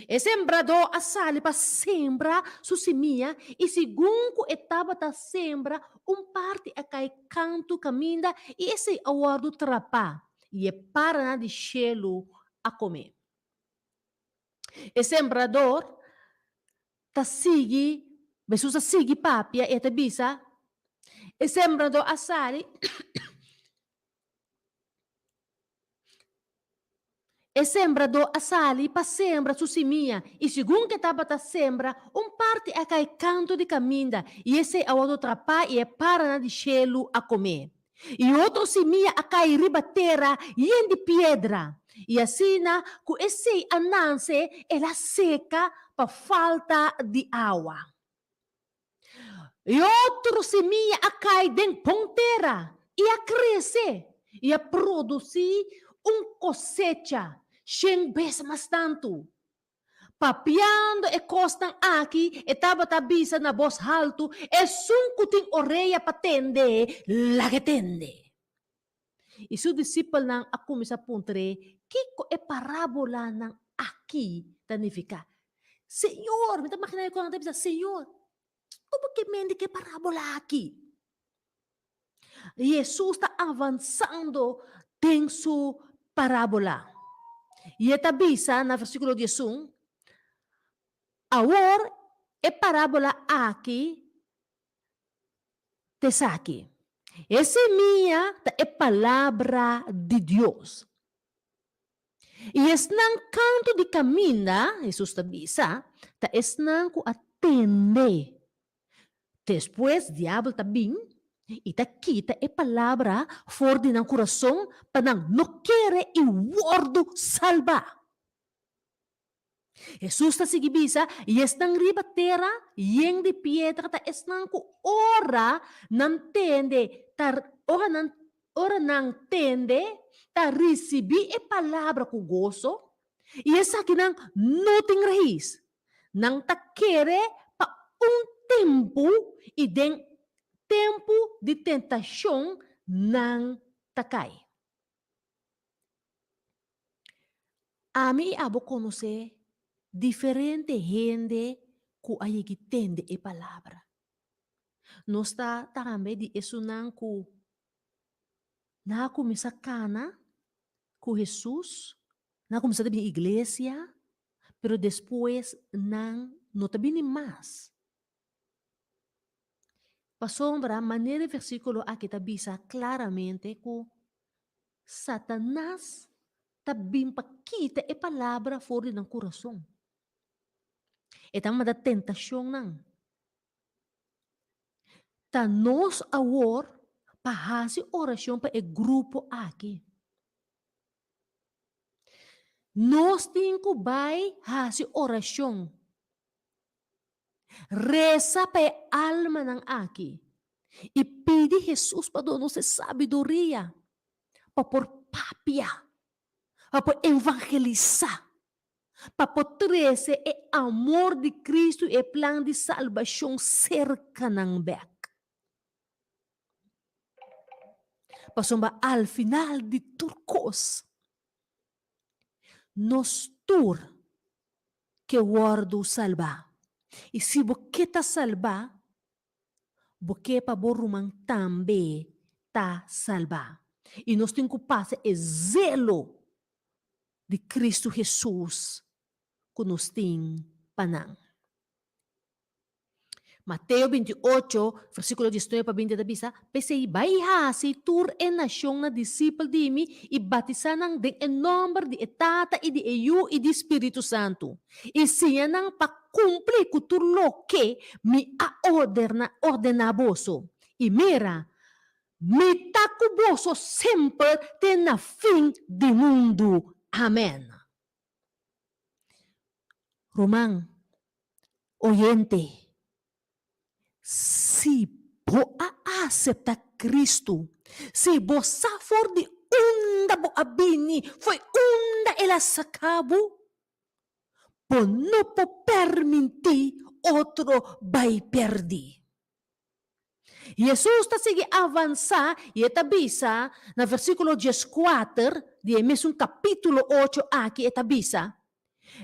E sembradó a sali pa sembra su simia, i segun ku e tabata sembra, un parti a kai kantu kaminda i esei a wòrdu trapá, i e paranan di shelu a kom'é. E sembrador ta sigui, Hesus a sigui papia i e ta bisa, E sembradó a sali. E sembradó a sali pa sembra su simia, i segun ku e tabata sembra, un parti a kai kantu di kaminda, i esei a wòrdu trapá i e paranan di shelu a kom'é. I otro simia a kai riba tera yen di piedra, i asina ku esei a nanse, el a seka pa falta di awa. I otro simia a kai den bon tera i a krese i a produsí un kosecha shen bes mas tantu. Papiando e kosnan aki, e tabata bisa na bos haltu, Esun ku tin orea pa tende, laga e tende. I su disipelnan a kuminsá puntr'é kiko e parábolanan aki ta nifiká. Señor, mi ta imaginá ku nan ta bisa, Señor, kiko bo ke mende ku e parábola aki? Hesus ta avansando den su parábola. I e ta bisa na versíkulo diesun. Awor e parábola aki ta esaki, E simia ta e palabra di Dios. I esnan kantu di kaminda, Hesus ta bisa, ta esnan ku a tende. Despues diabel ta bin i ta kita e palabra for di nan kurason pa nan no kere i wòrdu salbá. Hesus ta sigui bisa, I esnan riba tera yen di piedra ta esnan ku ora nan tende ta ora nan ora nan tende ta risibí e palabra ku goso, i esakinan no tin rais. Nan ta kere pa un tempu i den tempu di tentashon nan ta kai. Ami i abo konosé diferente hende ku a yegi tende e palabra. Nos ta tambe di esunnan ku nan a kuminsá kana ku Hesus, nan a kuminsá ta bini iglesia, pero despues nan no ta bini mas. Pasobra manera e versíkulo aki ta bisa klaramente ku Satanas ta bin pa kita e palabra for di nan kurason. E ta manda tentashonnan. Ta nos awor pa hasi orashon pa e grupo aki. Nos tin ku bai hasi orashon. Resa pa e almanan aki i pidi Hesus pa duna nos e sabiduria pa por papia, pa por evangelisá, pa por trese e amor di Cristo i e plan di salbashon serka nan bèk. Pasobra al final di tur kos, Nos tur ke wòrdu salbá. I si bo ke ta salbá, bo ke pa bo ruman tambe ta salbá. I nos tin ku pasa e zelo di Kristu Hesus ku nos tin pa nan. Mateo 28, versíkulo 19 pa 20 ta bisa, P'esei bai hasi tur e nashonnan disipel di mi i batisá nan den e nòmber di e Tata i di e Yu i di Spiritu Santu, i siña nan pa kumpli ku tur loke mi a ordená boso. I mira, mi ta ku boso semper te na fin di mundu. Amèn. Ruman oyente, si bo a asepta Kristu, si bo sa for di unda bo a bini, fo'i unda el a saka bo, bo no por permintí otro bai pèrdí. Hesus ta sigui avansá i e ta bisa na versíkulo dieskuater di e mesun kapítulo ocho aki, e ta bisa,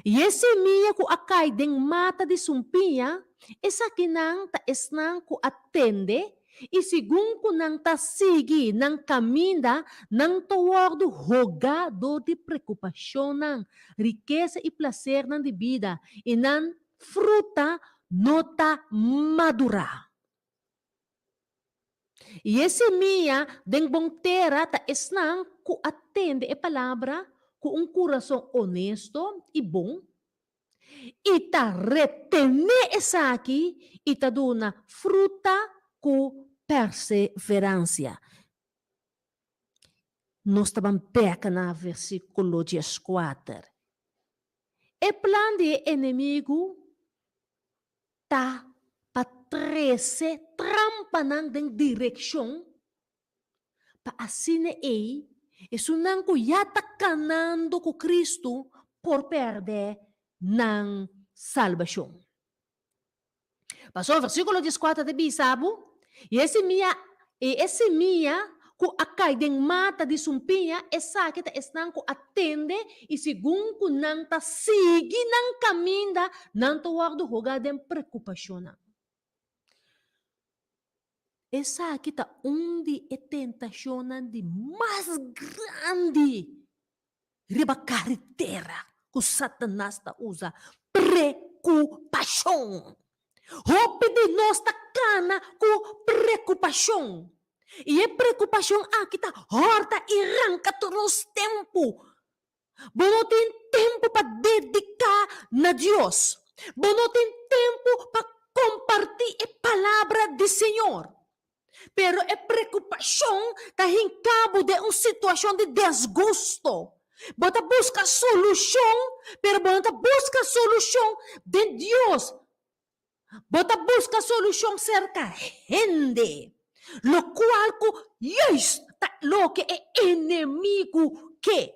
I e simia ku a kai den mata di sumpiña, esakinan ta esnan ku a tende, i segun ku nan ta sigui nan kaminda, nan ta wòrdu hogá dor di preokupashonnan, rikesa i plasernan di bida, i nan fruta no ta madurá. I e semia den bon tera ta esnan ku a tende e palabra ku un kurason onesto i bon, i ta retené esaki i ta duna fruta ku perseveransia. Nos ta ban bèk na versíkulo dieskuater. E plan di e enemigu ta pa trese trampanan den direkshon pa asina ei esunnan ku ya ta kanando ku Kristu por pèrdè nan salbashon. Pasobra versíkulo dieskuater ta bisa bo, I e simia, i e simia ku a kai den mata di sumpiña, esaki ta esnan ku a tende, i segun ku nan ta sigui nan kaminda, nan ta wòrdu hogá den preokupashonnan. Esaki ta un di e tentashonnan di mas grandi riba karetera ku Satanas ta usa, preokupashon. Preokupashon. Hopi di nos ta kana ku preokupashon. I e preokupashon aki ta hòrta i ranka tur nos tempu. Bo no tin tempu pa dediká na Dios. Bo no tin tempu pa kompartí e palabra di Señor. Pero e preokupashon ta hinka bo den un situashon di desgusto. Bo ta buska solushon, pero bo no ta buska solushon den Dios. Bo ta buska solushon serka hende, lokual ku juist ta loke e enemigu ke.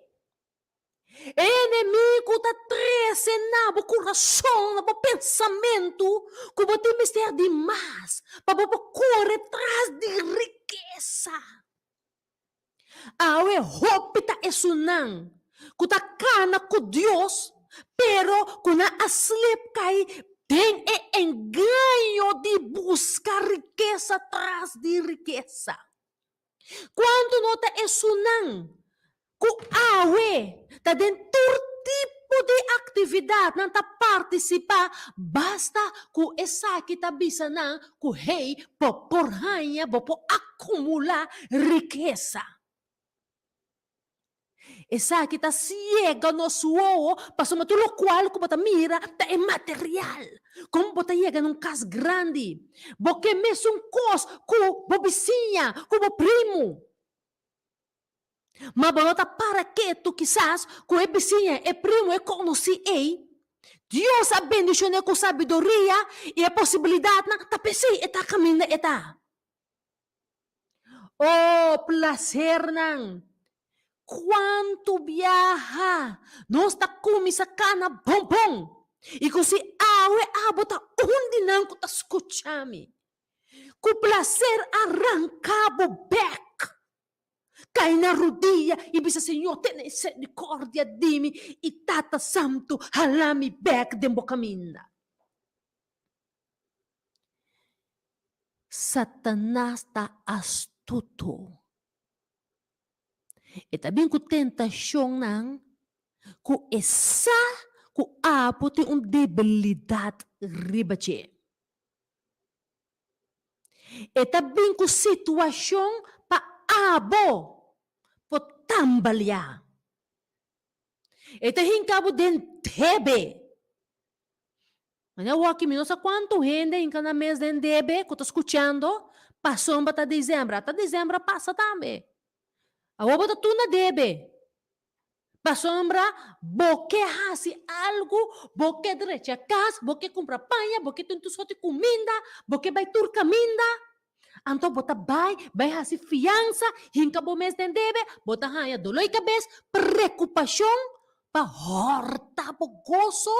E enemigu ta trese na bo kurason, na bo pensamentu, ku bo tin mester di mas pa bo por kore tras di rikesa. Awe hopi ta esunnan ku ta kana ku Dios, pero ku nan a slip kai den e engaño di buska rikesa tras di rikesa. Kuantu no ta esunnan ku awe ta den tur tipo di aktividat nan ta partisipá basta ku esaki ta bisa nan ku hey bo por haña, bo por akumulá rikesa. Esaki ta siega nos wowo pasobra tur lokual ku bo ta mira ta e material. Kon bo ta yega na un kas grandi? Bo ke mesun kos ku bo bisiña, ku bo primu. Ma bo no ta para ketu kisas ku e bisiña, e primu, e konosí ei. Dios a bendishon'é ku sabiduria i e posibilidatnan, ta p'esei e ta kaminda e ta. Oh, plasernan! Kuantu biaha nos ta kuminsá kana bon bon, i ku si awe abo ta un di nan ku ta skucha mi, ku plaser a ranka bo bèk, kai na rudia i bisa, Señor, tene miserikordia di mi, i Tata Santu hala mi bèk den bo kaminda. Satanas ta astuto. E ta bin ku tentashonnan ku e sa ku abo tin un debilidat riba dje. E ta bin ku situashon pa abo por tambaliá. E ta hinka bo den debe. Mane awor mi no sa kuantu hende hinka nan mes den debe ku ta skuchando pasobra ta desembra. Ta desembra pasa tambe. Awor bo ta tur na debe. Pasobra bo ke hasi algu, bo ke drecha kas, bo ke kumpra paña, bo ke tin tur sorti kuminda, bo ke bai tur kaminda. Anto bo ta bai, bai hasi fiansa, hinka bo mes den debe, bo ta haña dolor di kabes, prekupashon pa hòrta bo goso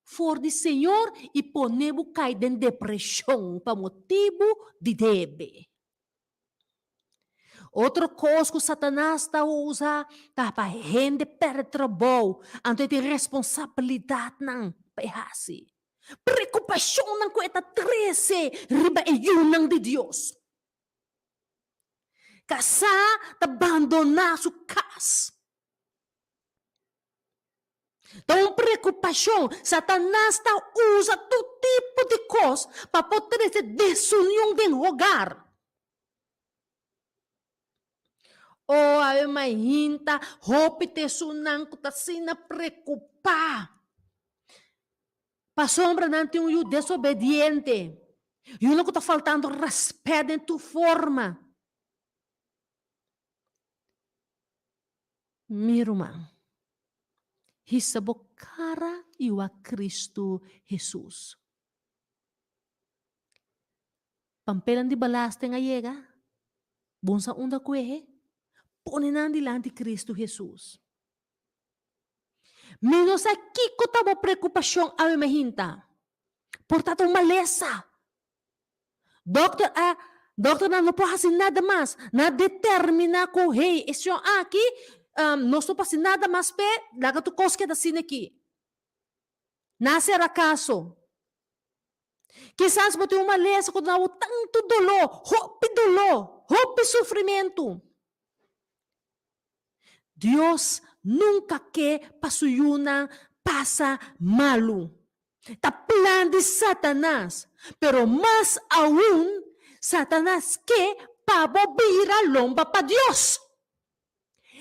for di Señor i pone bo kai den depreshon pa motibu di debe. Otro kos ku Satanas ta usa ta pa hende pèrdè trabou, anto e tin responsabilidatnan pa e hasi. Preokupashonnan ku e ta trese riba e yunan di Dios. Kasá ta bandoná su kas. Ta un preokupashon. Satanas ta usa tur tipo di kos pa por trese desunion den hogar. O awe mainta hopi ta esunnan ku ta asina preokupá pasobra nan tin un yu desobediente, yunan ku ta faltando rèspèt den tur forma. Mi ruman, hisa bo kara i wak Kristu Hesus. Pampelan di balasten a yega, bon sa unda kuehe, pone nan dilanti Kristu Hesus. Mi no sa kiko ta bo preokupashon awe mahinta. Por ta ta un malesa. Dokter a dokternan no por hasi nada mas. Nan a determiná ku hey, e señor aki nos no por hasi nada mas p'e, laga tur kos keda asina aki. Nan a sera kaso. Kisas bo tin un malesa ku ta duna bo tantu doló, hopi doló, hopi sufrimentu. Dios nunka ke pa su yunan pasa malu. Ta plan di Satanas, pero mas aun Satanas ke pa bo bira lomba pa Dios.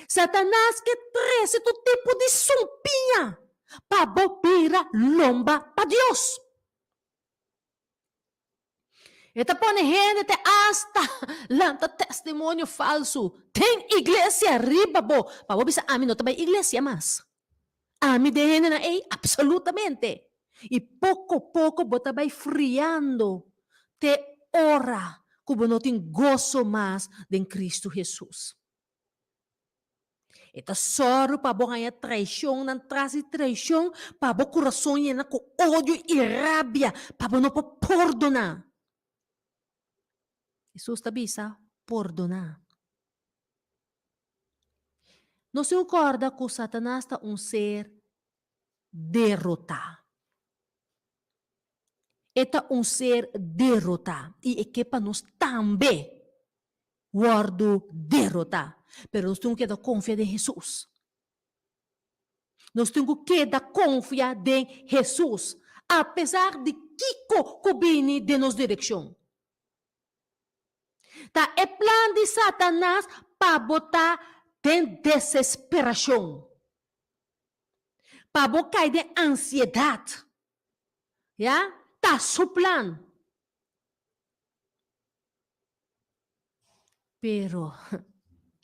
Satanas ke trese tur tipo di sumpiña pa bo bira lomba pa Dios. E ta pone hende te asta lanta testimonio falsu den iglesia riba bo pa bo bisa ami no ta bai iglesia mas. Ami den hendenan ei? Absolutamente! I poko poko bo ta bai friando te ora ku bo no tin goso mas den Kristu Hesus. E ta sòru pa bo haña traishonnan tras di traishon, pa bo kurason yena ku odio i rabia, pa bo no por pordoná. Hesus ta bisa, Pordoná. Nos tin ku kòrda ku Satanas ta un ser derotá. E ta un ser derotá i e ke pa nos tambe wòrdu derotá. Pero nos tin ku keda konfia den Hesus. Nos tin ku keda konfia den Hesus apesar di kiko ku bini den nos direkshon. Ta e plan di Satanas pa bo ta den desesperashon, pa bo kai den ansiedat. Ya, ta su plan. Pero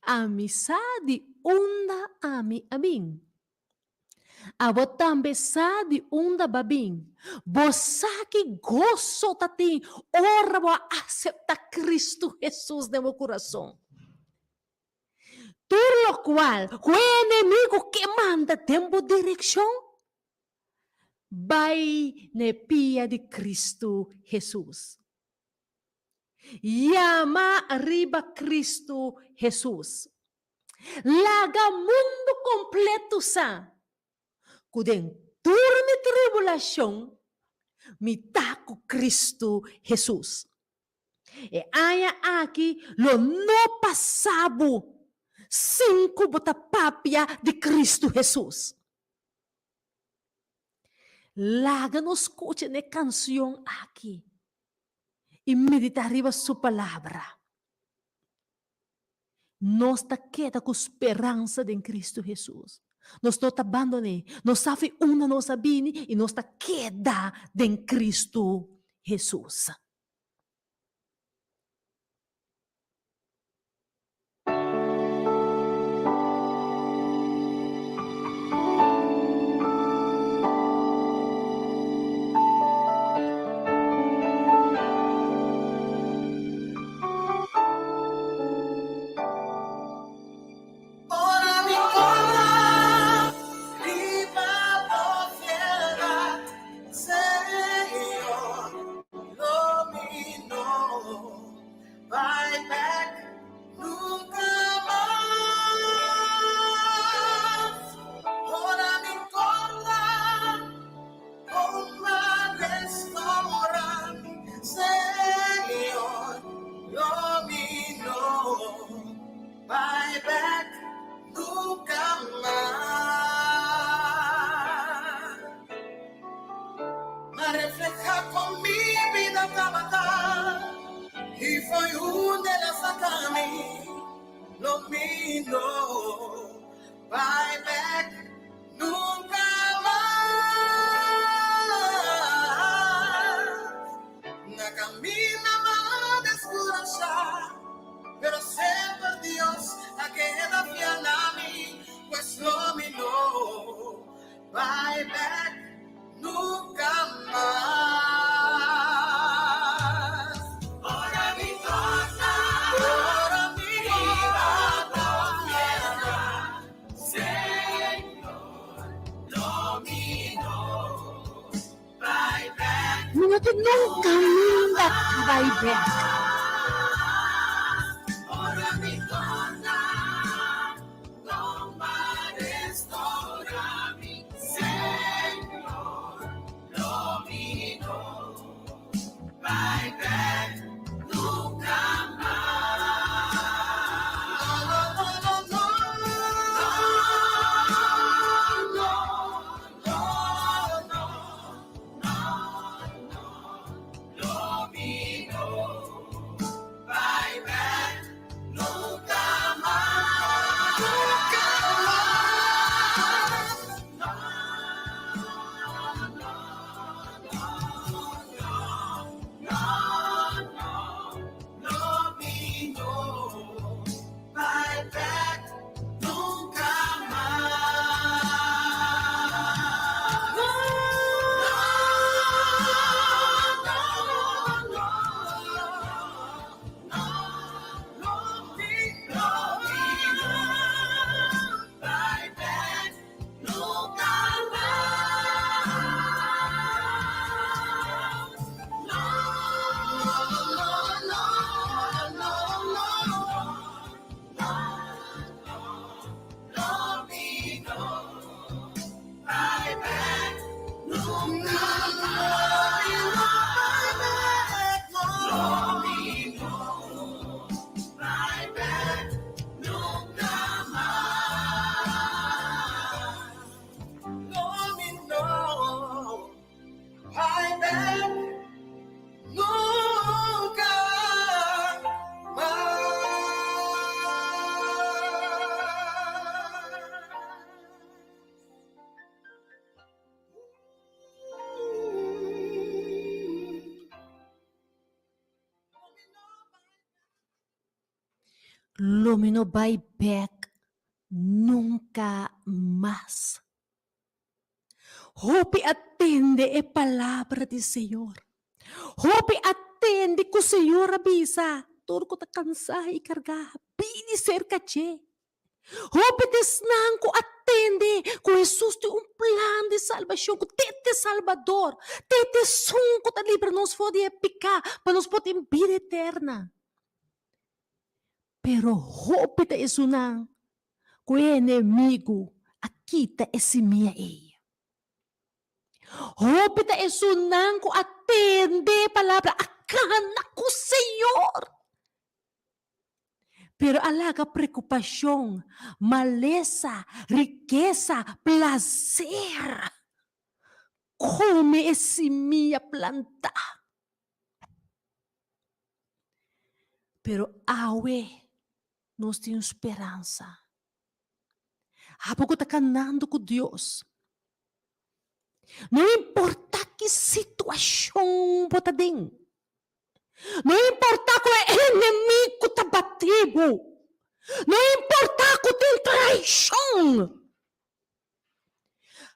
ami sa di unda ami a bin. Abo tambe sa di unda bo a bin. Bo sa ki goso ta tin ora bo a aseptá Kristu Hesus den bo kurason. Tur lokual ku e enemigu ke manda den bo direkshon, bai na e pia di Kristu Hesus. Yama riba Kristu Hesus. Laga mundu kompletu sa ku den tur mi tribulashon mi ta ku Kristu Hesus. E aña aki lo no pasa bo sin ku bo ta papia di Kristu Hesus. Laga nos skucha n'e kansion aki i meditá riba su Palabra. Nos ta keda ku speransa den Kristu Hesus. Nos no ta bandon'é. Nos sa fi unda nos a bini i nos ta keda den Kristu Hesus. Ora mi corda riba bo fieldat, Señor, lo mi no bai bek nunca mas. Ora mi corda Bai bek Nunca mas Na camina m'a descurasha Pero semper Dios a keda fiel na mi Pues lo mi no bai bek nunca mas Ora mi torna Ora mi riba bo Mi no tin nunka minda ta bai bek. Lo mi no bai bek nunka mas. Hopi a tende e palabra di Señor. Hopi a tende ku Señor a bisa, Tur ku ta kansá i kargá, bini serka dje. Hopi di esnan ku a tende ku Hesus tin un plan di salbashon, ku te ta e Salbador, te ta esun ku ta libra nos for di e piká pa nos por tin bida eterna. Pero hopi ta esunnan ku e enemigu a kita e simia ei. Hopi ta esunnan ku a tende e palabra, a kana ku Señor. Pero a laga preokupashon, malesa, rikesa, plaser kome e simia plantá. Pero awe nos tin un speransa. Abo ku ta kanando ku Dios, no importa ki situashon bo ta den, no importa ku e enemigu ta bati bo, no importa ku tin traishon,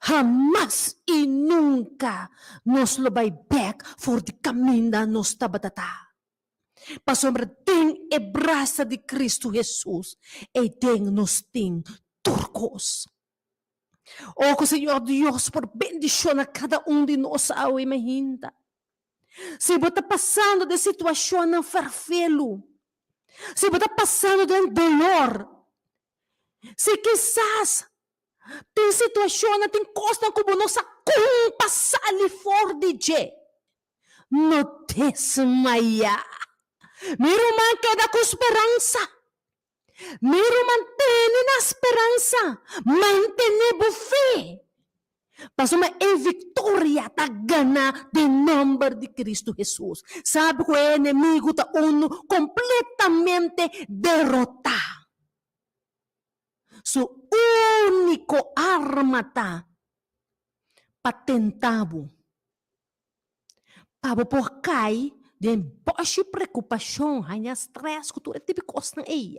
Hamas i nunka nos lo bai bèk for di kaminda nos tabata ta. Pasobra den e brasa di Kristu Hesus, eiden nos tin tur kos. O ku Señor Dios por bendishona kada un di nos awe mainta. Si bo ta pasando den situashonnan ferfelu, si bo ta pasando den dolor, Si kisas tin situashonnan, tin kosnan ku bo no sa kon pa sali for di dje, no desmayá. Mi ruman keda ku speransa. Mi ruman tene na speransa. Mantené bo fe. Pasobra e viktoria ta ganá den nòmber di Kristu Hesus. Sabi ku e enemigu ta unu kompletamente derotá. Su úniko arma ta pa tenta bo, pa bo por kai den bòshi preokupashon, haña strès ku tur e tipo di kosnan ei.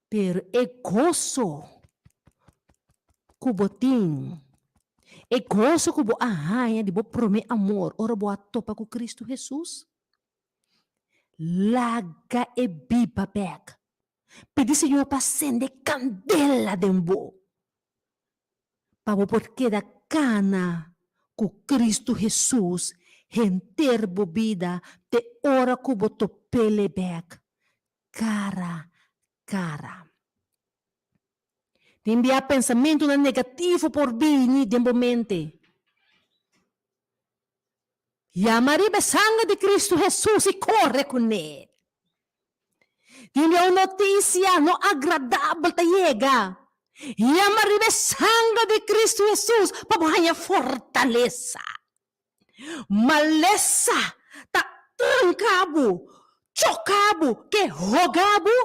Pero e goso ku bo tin, e goso ku bo a haña di bo promé amor ora bo a topa ku Kristu Hesus, laga e biba bèk. Pidi Señor pa sende kandela den bo, pa bo por keda kana ku Kristu Hesus henter bo bida te ora ku bo top'El bèk. Cara cara. Tin bia pensamentunan negativo por bini den bo mente. Yama riba e sanger di Cristo Jesus i kore kuné. Tin bia un notisia no agradabel ta yega. Yama riba e sanger di Cristo Jesus pa bo haña fortalesa. Malesa ta tranka bo, choka bo, ke hoga bo.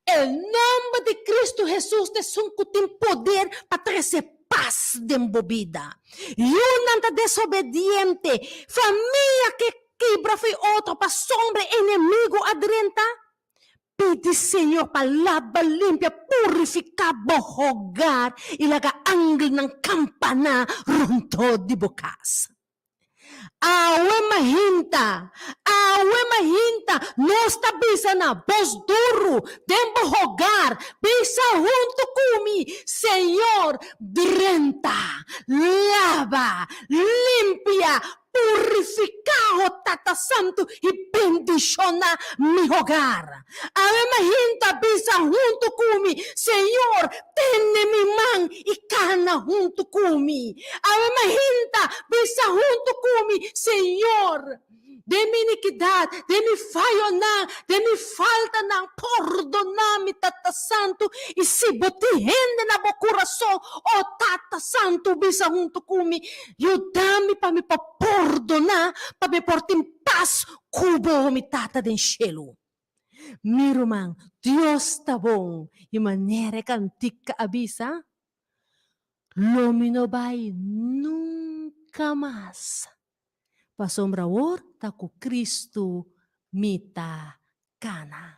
E nomber di Cristo Jesus ta esun ku tin poder pa trese pas den bo bida. Yunan ta desobediente, famia ke kibra fo'i otro pasobra enemigu a drenta. Pidi Señor pa laba, limpia, purifiká bo hogar i laga angelnan kampaná rondó di bo kas. Awe mahinta, awe mahinta, nos ta bisa na bos duru den bo hogar, bisa huntu ku mi, Señor, drenta, laba, limpia, Purifiká, ho Tata Santu, i bendishoná mi hogar. Awe mahinta bisa huntu ku mi, Señor, tene mi man i kana huntu ku mi. Awe mahinta bisa huntu ku mi, Señor, den mi inikidat, den mi fayonan, den mi faltanan, pordoná mi, Tata Santu, i si bo tin hende na bo kurason, o Tata Santu, bisa huntu ku mi, Yuda mi pa mi por pordoná, pa mi por tin pas ku bo, mi Tata den shelu. Mi ruman, Dios ta bon, i manera e kantika a bisa, Lo mi no bai nunka mas, pasobra awor ta ku Kristu mi ta kana.